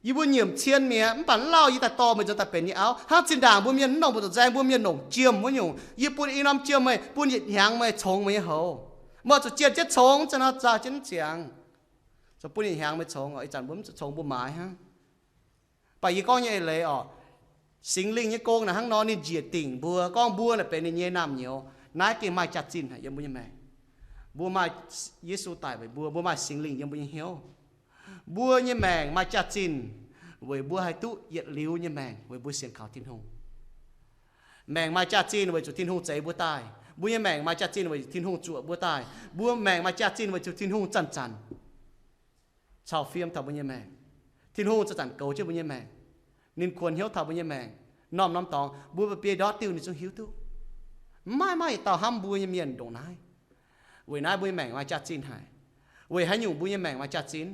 Yie mbuo nyiemc cien mi'aqv, mv baac mv lauh yie daaih dorh meih nzuonx daaih benx yie auv. Hnangv zinh ndaangc mbuo mienh mv nongc mbu'ndongx nzaeng, mbuo mienh nongc jiem wuov nyungc, yie bun i norm jiem meih, bun yietc hnyangx meih congx meih nyei houx. Meih oix zuqc jien jienv congx, za'gengh nor zaah jienv ziangx. Zuqc bun yietc hnyangx meih congx oc. Ih zanc mbuo mv zuqc congx, mbuo maaiz hnangv. Mv baac yie gorngv nyei eix leiz oc, Singx Lingh nyei gong naaic hnangv nor, ninh njiec dingc mbuo, gorngv mbuo naaic benx ninh nyei naamh nyouz. Naaiv gengh maaih jaax-zinh haic yiem mbuo nyei maengc. Mbuo maaih Yesu daic weic mbuo, mbuo maaih Singx Lingh yiem mbuo nyei hnyouv. Mbuo nyei maengc maaih jaax-zinh weic mbuo haih duqv yietc liuz nyei maengc weic mbuo sienx kaux Tin-Hungh. Maengc maaih jaax-zinh weic zuqc Tin-Hungh zeix mbuo daaih. Mbuo nyei maengc maaih jaax-zinh weic zuqc Tin-Hungh zuoqc mbuo daaih. Mbuo maengc maaih jaax-zinh weic zuqc Tin-Hungh zanc-zanc cau fiem taux mbuo nyei maengc. Tin-Hungh zanc-zanc goux jienv mbuo nyei maengc. Ninh kuonx hnyouv taux mbuo nyei maengc. Norm-norm dorngx mbuo mba'biei ndortv diuh ninh zungv hiuv duqv. Mv maaih maaih yietc dauh hnamv mbuo nyei mienh ndongc naaiv. Weic naaiv mbuo nyei maengc maaih jaax-zinh haic. Weic haaix nyungc mbuo nyei maengc maaih jaax-zinh?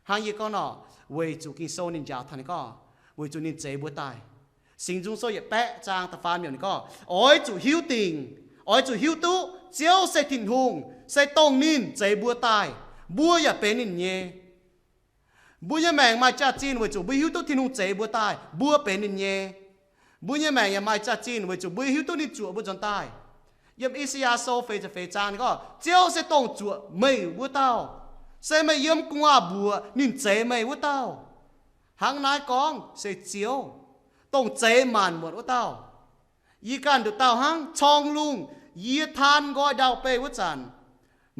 Hnangv yie gorngv nor, weic zuqc Ging-Sou ninh njaaux taux ninh gorngv, weic zuqc ninh zeix mbuo daaih. Singx Nzung Sou yietc baeqv zaang da'faam yiemc ninh gorngv, oix zuqc hiuv dingc, oix zuqc hiuv duqv Ziouv se Tin-Hungh, se dongh ninh zeix mbuo daaih, mbuo yaac benx ninh nyei. Mbuo nyei maengc maaih jaax-zinh weic zuqc mbuo hiuv duqv Tin-Hungh zeix mbuo daaih, mbuo benx ninh nyei. Mbuo nyei maengc yaac maaih jaax-zinh weic zuqc mbuo hiuv duqv ninh zuoqc mbuo nzuonx daaih. Yiem I^saa^yaa Sou feix ziepc feix zaang ninh gorngv, Ziouv se dongh zuoqc meih wuov dauh. Se meih yiem gu'nguaaz mbuoqc ninh zeix meih wuov dauh. Hnangv naaiv gorngv se Ziouv, dongh zeix maanc muotc wuov dauh. Yie ganh nduqc dauh hnangv, corng lungh yie taan nqoi ndau-beih wuov zanc,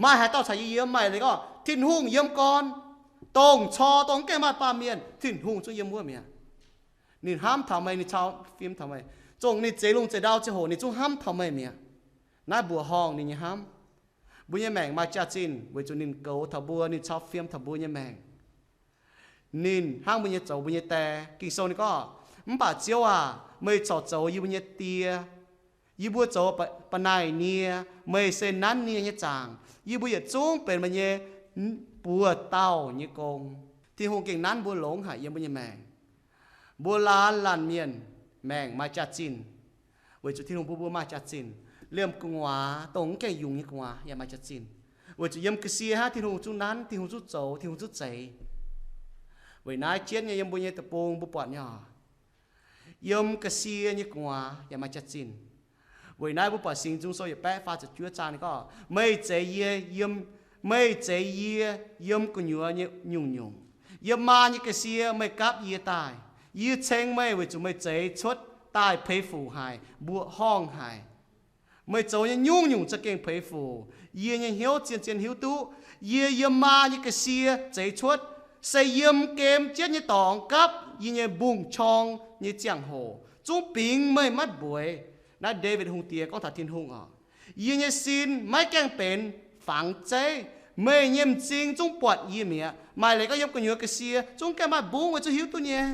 maaih haaix dauh caux yie yiem? Maaih leiz gorngv Tin-Hungh yiem gorn, dongh cor dongh mv gaengh maaih baamh mienh, Tin-Hungh zungv yiem wuov mi'aqv. Ninh hnamv taux meih, ninh cau fiem taux meih. Zongh ninh zeix lungh zeix ndau ziangh hoc ninh zungv hnamv taux meih mi'aqv. Naaiv mbuoqc horngh ninh nyei hnamv. Mbuo nyei maengc maaih jaax-zinh weic zuqc ninh goux taux mbuo, ninh cau fiem taux mbuo nyei maengc. Ninh hnangv mbuo nyei zoux, mbuo nyei die. Ging-Sou ninh gorngv, Mv baac Ziouv aac, meih corc zoux yie mbuo nyei die. Yie mbuo zoux ba'naaic nie, meih se nanv nie nyei zaangc. Yie mbuo yietc zungv benx meih nyei buoz-dauh nyei gong. Tin-Hungh gengh nanv mbuo longx haic yiem mbuo nyei maengc. Mbuo laanh laanh mienh maengc maaih jaax-zinh, weic zuqc Tin-Hungh bun mbuo maaih jaax-zinh. Liemh gu'nguaaz, dongh mv gaengh yungz nyei gu'nguaaz yaac maaih jaax-zinh, weic zuqc yiem ga'sie hnangv Tin-Hungh zungv nanv, Tin-Hungh zungv zoux, Tin-Hungh zungv zeix. Weic naaiv jienv nyei yiem mbuo nyei deic-bung mbuo buatc nyei oc, yiem ga'sie nyei gu'nguaaz yaac maaih jaax-zinh. Weic naaiv mbuo buatc Singx Nzung Sou yietc baeqv faah ziepc juov zaang ninh gorngv, Meih zeix yie yiem, meih zeix yie yiem gu'nyuoz nyei nyungc-nyungc, yiem maa nyei ga'sie meih gapv yie daaih. Yie ceng meih weic zuqc meih zeix cuotv daaih peix fuc haic, mbuoqc horngh haic. Meih zoux nyei nyungc-nyungc za'gengh peix fuc. Yie nyei hnyouv zien-zien hiuv duqv, yie yiem maa nyei ga'sie zeix cuotv, se yiem gem jienv nyei dorngx gapv yie nyei mbungv-qorng nyei ziangh hoc zungv bingx meih maiv mbueiz. Naaiv Ndaawitv Hungh Diex gorngv taux Tin-Hungh oc. Yie nyei sin maiv gaengh benx fangx zeiv. Meih nyei m'zing zungv buatc yie mi'aqv. Maaih leiz gorngv yiem gu'nyuoz ga'sie zungv gaengh maaih mbungv, meih zungv hiuv duqv nyei.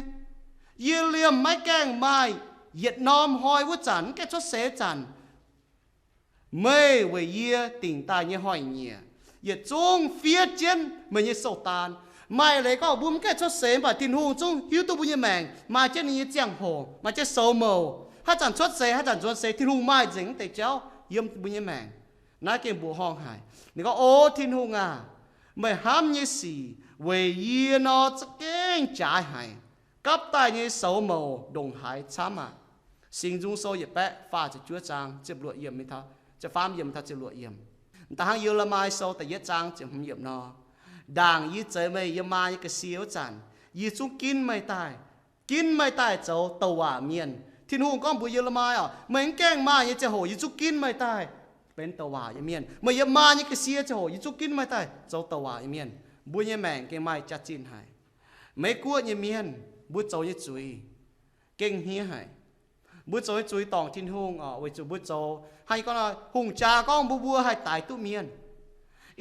Yie liemh maiv gaengh maaih yietc norm hnoi wuov zanc, mv gaengh cuotv seix zanc, meih weic yie dingc daaih nyei hnoi-nyieqc yietc zungv fiev jienv meih nyei sou-daan. Maaih leiz gorngv mbuo mv gaengh cuotv seix, mv baac Tin-Hungh zungv hiuv duqv mbuo nyei maengc maaih jienv ninh nyei ziangh hoc, maaih jienv soux mouc. Haaix zanc cuotv seix, haaix zanc nzuonx seix, Tin-Hungh maaih nzengc wuov deix jauv yiem mbuo nyei maengc. Naaiv gengh mbuoqc horngh haic. Ninh gorngv, O Tin-Hungh aac, meih hnamv nyei sic weic yie nor za'gengh jaaix haic. Gapv daaih nyei soux mouc ndongc haaix camv aqv. Singx Nzung Sou yietc baeqv faah ziepc juov zaang ziepc luoqc yiemc, ziepc faam yiemc taux ziepc luoqc yiemc. M'daaih hnangv Ye^le^mi Sou da'yietv zaang ziepc hmz yiemc nor, Ndaangc yie zeix meih yiem maa nyei ga'sie wuov zanc, yie zungv ginv meih daaih, ginv meih daaih zoux douc waac mienh. Tin-Hungh gorngv mbuox Ye^le^mi oc, meih mv gaengh maaih nyei ziangh hoc yie zungv ginv meih daaih benx douc waac nyei mienh. Meih yiem maa nyei ga'sie ziangh hoc yie zungv ginv meih daaih zoux douc waac nyei mienh. Mbuo nyei maengc gengh maaih jaax-zinh haic. Meiv Guoqv nyei mienh, mbuo zoux nyei zuiz gengh hniev haic. Mbuo zoux nyei zuiz dorngc Tin-Hungh oc, weic zuqc mbuo zoux, hnangv yie gorngv nor, hungh jaa gorngv mbuo, mbuo haih daix duqv mienh.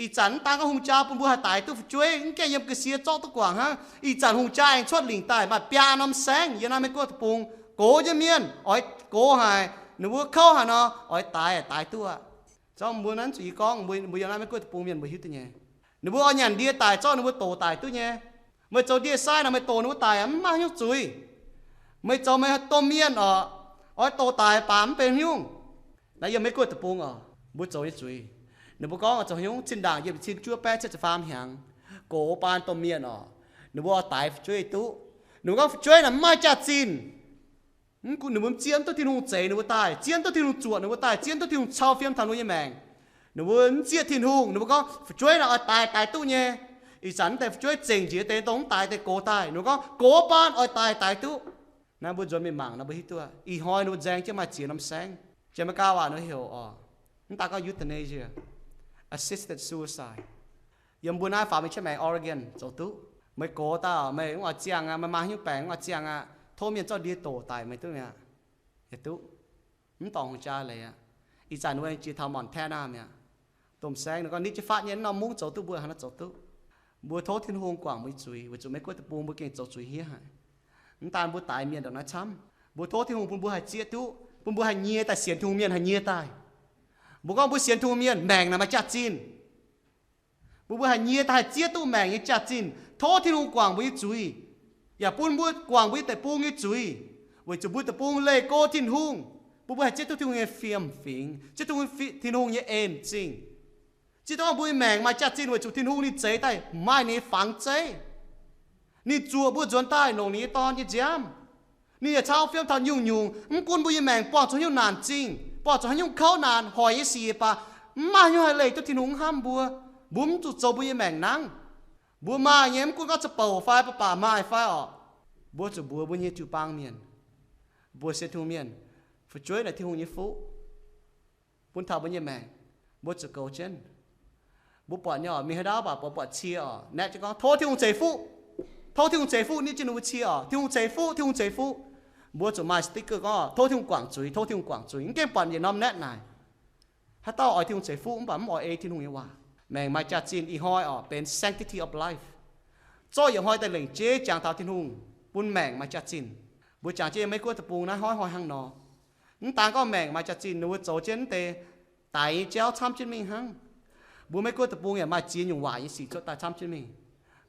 Ih zanc mv daan gorngv hungh jaa bun mbuo haih daix duqv fu'jueiv, mv gaengh yiem ga'sie zorqv duqv guangc hnangv. Ih zanc hungh jaa aengx cuotv lingc daaih maaih biaa norm saengv yiem naaiv Meiv Guoqv deic-bung. Gox nyei mienh oix gox haic, ninh mbuo kouv haic nor, oix daix, daix duqv aqv. Zorqv mbuo naaiv zuqc yie gorngv, mbuo, mbuo yiem naaiv Meiv Guoqv deic-bung mienh mbuo hiuv duqv nyei. Ninh mbuo oix nyanc ndie daic zorqv ninh mbuo doqc daic duqv nyei. Meih zoux ndie-sai nor, meih doqc ninh mbuo daic mv maaih haaix nyungc zuiz. Meih zoux meih domh mienh oc, oix doqc daic baac mv benx haaix nyungc. Naaiv yiem Meiv Guoqv deic-bung oc, mbuo zoux nyei zuiz. Ninh mbuo gorngv zoux haaix nyungc, zinh ndaangc yiem cin juov baeqv cietv ziepc faam hnyangx, gox baan domh mienh oc, ninh mbuo oix daix fu'jueiv duqv. Ninh mbuo gorngv fu'jueiv naaic mv maaih jaax-zinh. Mv gunv ninh mbuo mv zieqv mv duqv Tin-Hungh zeix ninh mbuo daaih, zieqv mv duqv Tin-Hungh zuoqc ninh mbuo daaih, zieqv mv duqv Tin-Hungh cau fiem taux ninh mbuo nyei maengc. Ninh mbuo mv zieqv Tin-Hungh, ninh mbuo gorngv fu'jueiv naaic oix daix, daix duqv nyei. Ih zanc mv deix fu'jueiv zengc njiec deix dongh mv daix deix gox daaih, ninh mbuo gorngv gox baan oix daix, daix duqv. Naaiv mbuo nzuonx mingh mangc nor mbuo hiuv duqv, ih hnoi ninh mbuo nzaeng jienv maaih ziex norm saengv. Janx-Meigaa waac ninh heuc oc, mv daan gorngv euthanasia, assisted suicide. Yiem mbuo naaiv faaux mingh jienv maengx Oregon zoux duqv. Meih gox daaih, meih mv oix ziangh aqv, meih maaih haaix nyungc baengc mv oix ziangh aqv, tov mienh zorqv ndie doqc daic meih duqv mi'aqv. Yaac duqv. Mv dorngc hungh jaa leiz aqv. Ih zanc ninh mbuo jiex taux Montana mi'aqv. Domh saengv ninh gorngv nitv jienv fatv nyei, mv norm mungv zoux duqv, mbuo haaix nor zoux duqv. Mbuo tov Tin-Hungh guangc mbuo nyei zuiz weic zuqc Meiv Guoqv deic-bung mbuo gengh zoux zuiz hniev haic. Mv daan mbuo daix mienh ndongc naaiv camv, mbuo tov Tin-Hungh bun mbuo haih zieqv duqv, bun mbuo haih nyie daaih sienx Tin-Hungh mienh haih nyie daaih. Mbuo gorngv mbuo sienx Tin-Hungh mienh, maengc naaic maaih jaax-zinh. Bun mbuo haih nyie daaih haih zieqv duqv maengc nyei jaax-zinh. Tov Tin-Hungh guangc mbuo nyei zuiz, yaac bun mbuo guangc mbuo nyei deic-bung nyei zuiz, weic zuqc mbuo deic-bung leih go Tin-Hungh, bun mbuo haih zieqv duqv Tin-Hungh nyei fiem-fingx, zieqv duqv Tin-Hungh nyei en zingh. Zieqv duqv mbuo nyei maengc maaih jaax-zinh weic zuqc Tin-Hungh ninh zeix daaih maaih ninh nyei fangx zeiv. Ninh zuoqc mbuo nzuonx daaih longc ninh nyei Dorn nyei nziaamv. Ninh yaac cau fiem taux nyungc-nyungc. Mv gunv mbuo nyei maengc buangh zuqc haaix nyungc naanc zingh, buangh zuqc haaix nyungc kouv naanc hoic nyei sic baac, mv maaih haaix nyungc haih leih duqv Tin-Hungh hnamv mbuo. Mbuo mv zuqc zoux mbuo nyei maengc nangv. Mbuo maaih nyei, mv gunv gorngv za'bouc fai baac baac maaih fai orqc, mbuo zuqc mbuox mbuo nyei jiu-baang mienh, mbuo sienx Tin-Hungh mienh, fu'jueiv naaic Tin-Hungh nyei fuqv bun taux mbuo nyei maengc, mbuo zuqc goux jienv. Mbuo buatc nyei orqc, mingh haaix ndau baac mbuo buatc cie orqc, naetv jienv gorngv, Tov Tin-Hungh ceix fuqv. Tov Tin-Hungh ceix fuqv. Naetv jienv ninh mbuo cie orqc, Tin-Hungh ceix fuqv, Tin-Hungh ceix fuqv. Mbuo zuqc maaih sticker gorngv, Tov Tin-Hungh guangc zuiz, tov Tin-Hungh guangc zuiz. Mv gaengh buatc yietc norm naetv naaic, haaix dauh oix Tin-Hungh ceix fuqv mv baac mv oix ei Tin-Hungh nyei waac. Maengc maaih jaax-zinh ih hnoi orqc benx sanctity of life. Zorqv yietc hnoi daaih lengc jeiv jangx taux Tin-Hungh, bun maengc maaih jaax-zinh. Mbuo jangx jienv Meiv-Guoqv deic-bung naaiv hnoi hnoi hnangv nor. Mv daan gorngv maengc maaih jaax-zinh, ninh mbuo zoux jienv mv deix daix nyei jauv camv jienv mingh hnangv. Mbuo Meiv-Guoqv deic-bung yaac maaih ziex nyungc waaic nyei sic cuotv daaih camv jienv mingh.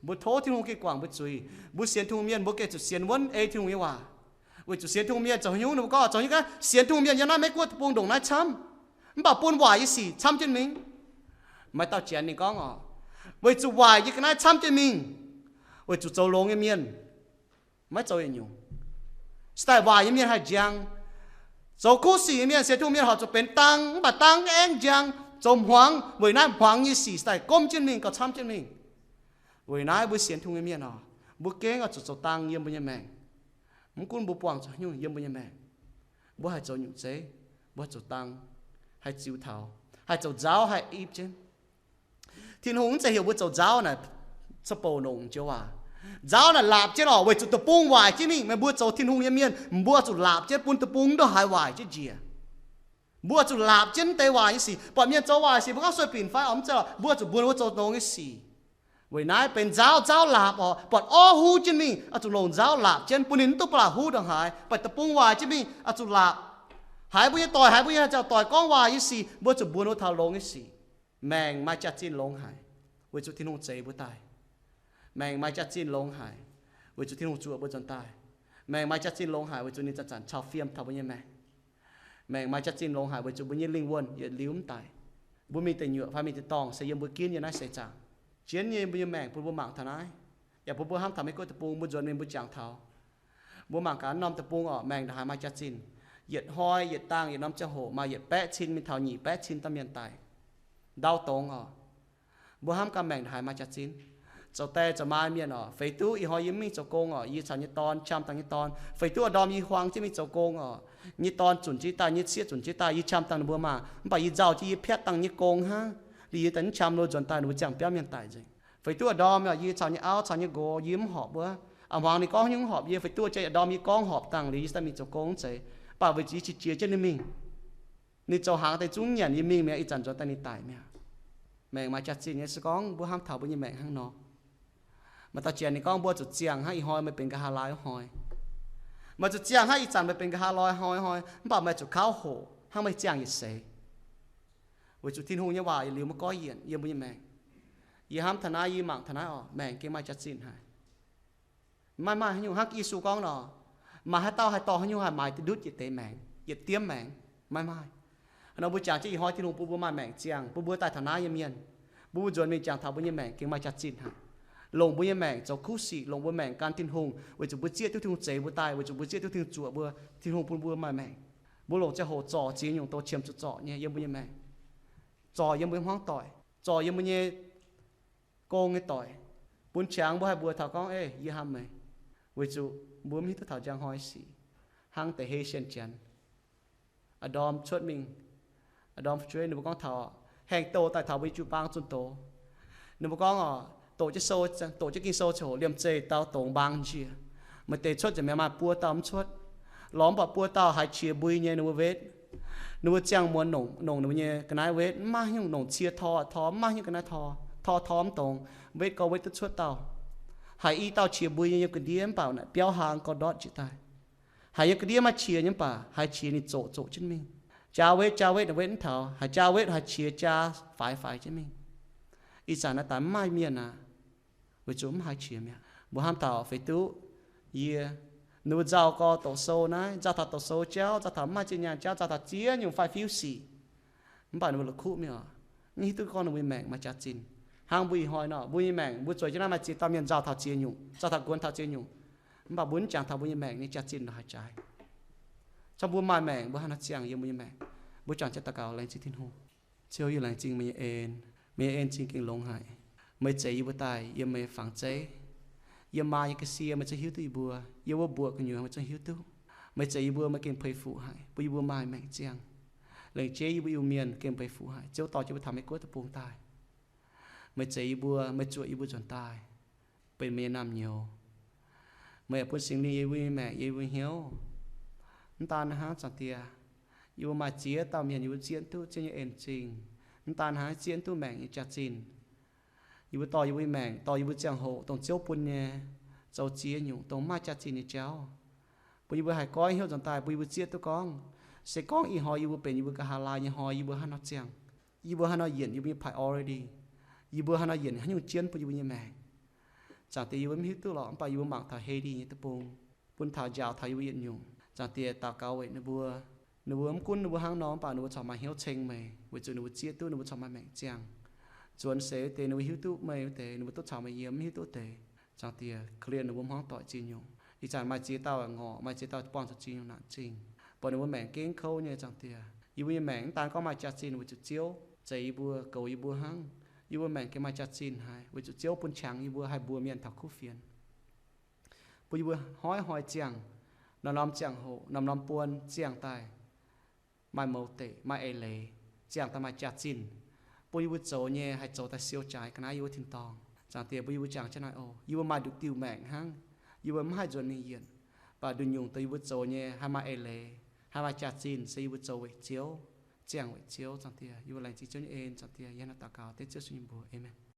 Mbuo tov Tin-Hungh gengh guangc mbuo zuiz. Mbuo sienx Tin-Hungh mienh mbuo gengh zuqc sienx wuonv ei Tin-Hungh nyei waac. Weic zuqc sienx Tin-Hungh mienh zoux haaix nyungc ninh mbuo gorngv zoux haaix nyungc gaax, sienx Tin-Hungh mienh yiem naaiv Meiv-Guoqv deic-bung ndongc naaiv camv, mv baac bun waaic nyei sic camv jienv mingh. Maaih dauh Janx ninh gorngv orqc, weic zuqc waaic nyei ga'naaiv camv jienv mingh, weic zuqc zoux longx nyei mienh maiv zoux yietc nyungc. Se daaih waaic nyei mienh haih njang. Zoux kuv sic nyei mienh, sienx Tin-Hungh mienh horpc zuqc benx dang, mv baac dang aengv njang, zoux hmuangx. Weic naaiv hmuangx nyei sic se daaih gomv jienv mingh, gauh camv jienv mingh. Weic naaiv mbuo sienx Tin-Hungh nyei mienh orqc, mbuo gengh oix zuqc zoux dang yiem mbuo nyei maengc. Mv gunv mbuo buangh zuqc haaix nyungc yiem mbuo nyei maengc, mbuo haih zoux nyungc zeiv, mbuo haih zoux dang, haih ziux taux, haih zoux nzauv, haih ipv jienv. Tin-Hungh mv zeiz heuc mbuo zoux nzauv naaic, ca'bouc longc joux waac. Nzauv naaic laapc jienv orqc, weic zuqc deic-bung waaic jienv mingh. Meih mbuo zoux Tin-Hungh nyei mienh, mbuo zuqc laapc jienv bun deic-bung ndongc haaix waaic jienv njiec. Mbuo zuqc laapc jienv mv deix waaic nyei sic. Buatc mienh zoux waaic sic, mbuo gorngv sueih binc fai orqc, mv zeiz orqc, mbuo zuqc mbuox ninh mbuo zoux longx nyei sic. Weic naaiv benx nzauv, nzauv laapc orqc, buatc orv huv jienv mingh, oix zuqc longc nzauv laapc jienv bun ninh mv duqv ba'laqc huv ndongc haaix. Buatc deic-bung waaic jienv mingh, oix zuqc laapc. Haiz mbuo nyei doic, haiz mbuo nyei haaix zanc doic gorngv waaic nyei sic, mbuo zuqc mbuox ninh mbuo taux longx nyei sic. Maengc maaih jaax-zinh longx haic, weic zuqc Tin-Hungh zeix mbuo daaih. Maengc maaih jaax-zinh longx haic, weic zuqc Tin-Hungh zuoqc mbuo nzuonx daaih. Maengc maaih jaax-zinh longx haic, weic zuqc ninh zanc-zanc cau fiem taux mbuo nyei maengc. Maengc maaih jaax-zinh longx haic, weic zuqc mbuo nyei lingh wuonh yietc liuz mv daic. Mbuo mingh deic nyuoqc fai mingh deic-dorngh se yiem mbuo ginv nyei naaiv seix zaangc. Jienv nyei mbuo nyei maengc bun mbuo mangc taux naaiv. Yaac bun mbuo hnamv taux Meiv-Guoqv deic-bung, mbuo nzuonx mingh mbuo jangx taux. Mbuo mangc gaax norm deic-bung orqc, maengc ndongc haaix maaih jaax-zinh. Yietc hnoi yietc dangh yietc norm ziangh hoc maaih yietc baeqv cin mingh taux nyic baeqv cin dauh mienh daic. Ndau dongz orqc. Mbuo hnamv gaax maengc ndongc haaix maaih jaax-zinh. Zoux die zoux maa mienh orqc, feix duqv ih hnoi yie mv mingh zoux gong orqc, yie caux nyei dorn, qam dangh nyei dorn. Feix duqv a'ndorm yie huang jienv mingh zoux gong orqc, nyei dorn zunc jienv daaih, nyei cieqv zunc jienv daaih, yie qam dangh ninh mbuo maah, mv baac yie nzauh jienv yie piatv dangh nyei gong hnangv. Liuz yie daaih mv qam lo nzuonx daaih, ninh mbuo ziangh biauv mienh daic nzengc. Feix duqv a'ndorm orqc, yie caux nyei auv caux nyei nqox yie mv horpc wuov. A'hmuangx ninh gorngv nyungc horpc yie, feix duqv jiex a'ndorm yie gorngv horpc dangh liuz yie daaih mingh zoux gong mv zeiz, mv baac weic zuqc yie qiex jiez jienv ninh mingh. Ninh zoux hnaangx deix zungv nyanc yie mingh mi'aqv, ih zanc nzuonx daaih ninh daic mi'aqv. Maengc maaih jaax-zinh nyei se gorngv mbuo hnamv taux mbuo nyei maengc hnangv nor. Maaih dauh janx ninh gorngv, mbuo zuqc ziangh hnangv ih hnoi meih benx nqa'haav laai wuov hnoi. Meih zuqc ziangh hnangv ih zanc meih benx nqa'haav laai hnoi hnoi, mv baac meih zuqc kauv hoqc hnangv meih ziangh yietc seix. Weic zuqc Tin-Hungh nyei waac yietc liuz maiv goiv yienc yiem mbuo nyei maengc. Yie hnamv taux naaiv, yie mangc taux naaiv orqc, maengc gengh maaih jaax-zinh haic. Maiv maaih haaix nyungc hnangv Yesu gorngv nor, maaih haaix dauh haih dorh haaix nyungc haih maaiz duqv ndutv yietc deix maengc, yietc diemv maengc? Maiv maaih. Hnangv nor mbuo jangx jienv ih hnoi Tin-Hungh bun mbuo maaih maengc ziangh, bun mbuo daaih taux naaiv nyei mienh, bun mbuo nzuonx mingh jangx taux mbuo nyei maengc gengh maaih jaax-zinh haic. Longc mbuo nyei maengc zoux kuv sic, longc mbuo maengc gan Tin-Hungh, weic zuqc mbuo zieqv duqv Tin-Hungh zeix mbuo daaih, weic zuqc mbuo zieqv duqv Tin-Hungh zuoqc mbuo, Tin-Hungh bun mbuo maaih maengc. Mbuo longc ziangh hoc zorc ziex nyungc douz qiemx zuqc zorc nyei yiem mbuo nyei maengc. Zorc yiem mbuo nyei hmuangv doic, zorc yiem mbuo nyei gong nyei doic, bun qangx mbuo haih mbuox taux gorngv, Ei, yie hnamv meih, weic zuqc mbuo mv hiuv duqv taux njang hnoi sic, hnangv deix hei sienx janx. A'ndorm cuotv mingh, a'ndorm fu'jueiv ninh mbuo gorngv taux, haengh douh daaih taux mbuo nyei jiu-baang zunh doz. Ninh mbuo gorngv oc, doqc jienv sou, doqc jienv Ging-Sou ziouc liemh zeih dauh dongz mbaang njiec. Maaih deix cuotv nzengc mi'aqv, maaih buo dauh mv cuotv. Lorz mv baac buo dauh haiz qiex mbui nyei ninh mbuo wetv. Ninh mbuo ziangh muonz nongc, nongc ninh mbuo nyei ga'naaiv wetv, mv maaih haaix nyungc, nongc cie tor tor, mv maaih haaix nyungc ga'naaiv tor, tor tor mv dongz, wetv gorx wetv duqv cuotv dauh. Haiz i dauh qiex mbui nyei yiem ga'ndiev mv baac naaic biauv hlang gorx ndortv njiec daaih. Haiz yiem ga'ndiev maiv qiex nyei mv baac haiz qiex ninh zoqc zoqc jienv mingh. Jaa wetv jaa wetv, wetv mv taux, haiz jaa wetv haiz qiex jaa faix faix jienv mingh. Ih zanc naaiv daaih mv maaih mienh aqv, weic zuqc mv haiz qiex mi'aqv. Mbuo hnamv taux feix duqv yie, ninh mbuo nzauh gorx doqc sou naaiv, nzauh taux doqc sou jauv, nzauh taux mv maaih zinh nyaanh jauv, nzauh taux ziex nyungc faix-fiuv sic. Mv baac ninh mbuo la'kuqv mingh oc, mv hiuv duqv gorngv ninh mbuo nyei maengc maaih jaax-zinh. Hnangv mbuo ih hnoi nor, mbuo nyei maengc, mbuo zueiz jienv naaiv maaih ziex dauh mienh nzauh taux ziex nyungc, nzauh taux guonx taux ziex nyungc, mv baac mbuo mv jangx taux mbuo nyei maengc nyei jaax-zinh ndongc haaix jaaix. Caux mbuo maaih maengc, mbuo haaix nor ziangh yiem mbuo nyei maengc? Mbuo juangc jienv daux gaux, laengz zingh Tin-Hungh. Ziouv, yie laengz zingh meih nyei en. Meih nyei en zingh gengh longx haic. Meih zeix yie mbuo daaih yiem meih nyei fangx zeiv. Yiem maa nyei ga'sie meih zungv hiuv duqv yie mbuo. Yiem wuov mbuoqc gu'nyuoz meih zungv hiuv duqv. Meih zeix yie mbuo, meih gengh peix fuqv haic, bun yie mbuo maaih maengc ziangh. Lengc jeiv yie mbuo Iu-Mienh gengh peix fuqv haic. Ziouv dorh jienv mbuo taux Meiv Guoqv deic-bung daaih. Meih zeix yie mbuo, meih zuoqc yie mbuo nzuonx daaih benx meih nyei naamh nyouz. Meih yaac bun Singx Lingh yiem yie mbuo nyei maengc, yiem yie mbuo hnyouv. Mv daan hnangv, Zaangc Diex, yie mbuo maaih ziex dauh mienh yie mbuo zieqv duqv Ziouv nyei en zingh. Mv daan hnangv, zieqv duqv maengc nyei jaax-zinh. Yie mbuo dorh yie mbuo nyei maengc, dorh yie mbuo ziangh hoc dongh Ziouv bun nyei, zoux ziex nyungc dongh maaih jaax-zinh nyei jauv, bun yie mbuo haih goiv hnyouv nzuonx daaih, bun yie mbuo zieqv duqv gorngv, se gorngv ih hnoi yie mbuo benx yie mbuo ga'haav laai nyei hnoi, yie mbuo haaix nor ziangh, yie mbuo haaix nor yienc yie mbuo nyei priority, yie mbuo haaix nor yienc haaix nyungc jienv bun yie mbuo nyei maengc. Zaangc Diex, yie mbuo mv hiuv duqv lorqc, mv baac yie mbuo mangc taux Haiti nyei deic-bung, bun taux njaaux taux yie mbuo yietc nyungc. Zaangc Diex, daux gaux weic ninh mbuo. Ninh mbuo mv gunv ninh mbuo hnangv nor, mv baac ninh mbuo corc maaih hnyouv ceng meih, weic zuqc ninh mbuo zieqv duqv ninh mbuo corc maaih maengc ziangh. Nzuonx seix wuov deix ninh mbuo hiuv duqv meih wuov deix, ninh mbuo duqv caux meih yiem, mv hiuv duqv deix. Zaangc Diex, korv-lienh ninh mbuo hmuangv doic ziex nyungc. Ih zanc maaih ziex dauh ngorc, maaih ziex dauh buangh zuqc ziex nyungc naanc zingh, buatc ninh mbuo maengc gengh kouv nyei. Zaangc Diex, yie mbuo nyei maengc mv daan gorngv maaih jaax-zinh weic zuqc Ziouv zeix yie mbuo, goux yie mbuo hnangv. Yie mbuo maengc gengh maaih jaax-zinh haic weic zuqc Ziouv bun qangx yie mbuo haih mbuox mienh taux kuv fienx, bun yie mbuo hnoi-hnoi ziangh, norm-norm ziangh hoc, norm-norm buon ziangh daaih, maaih mouz deic, maaih eix leiz, ziangh daaih maaih jaax-zinh, bun yie mbuo zoux nyei haih zoux daaih siou jaaix ga'naaiv yie mbuo tin-dorngh. Zaangc Diex, bun yie mbuo jangx jienv naaiv oc. Yie mbuo maaih nduqc diuh maengc hnangv. Yie mbuo mv haih nzuonx mingh yienc, mv baac nduqc nyungc dongh yie mbuo zoux nyei haih maaih eix leiz, haih maaih jaax-zinh se yie mbuo zoux weic Ziouv, ziangh weic Ziouv. Zaangc Diex, yie mbuo laengz zingh Ziouv nyei en. Zaangc Diex, yie hnangv naaiv daux gaux dengv Ziouv Yesu nyei mbuox, aamen.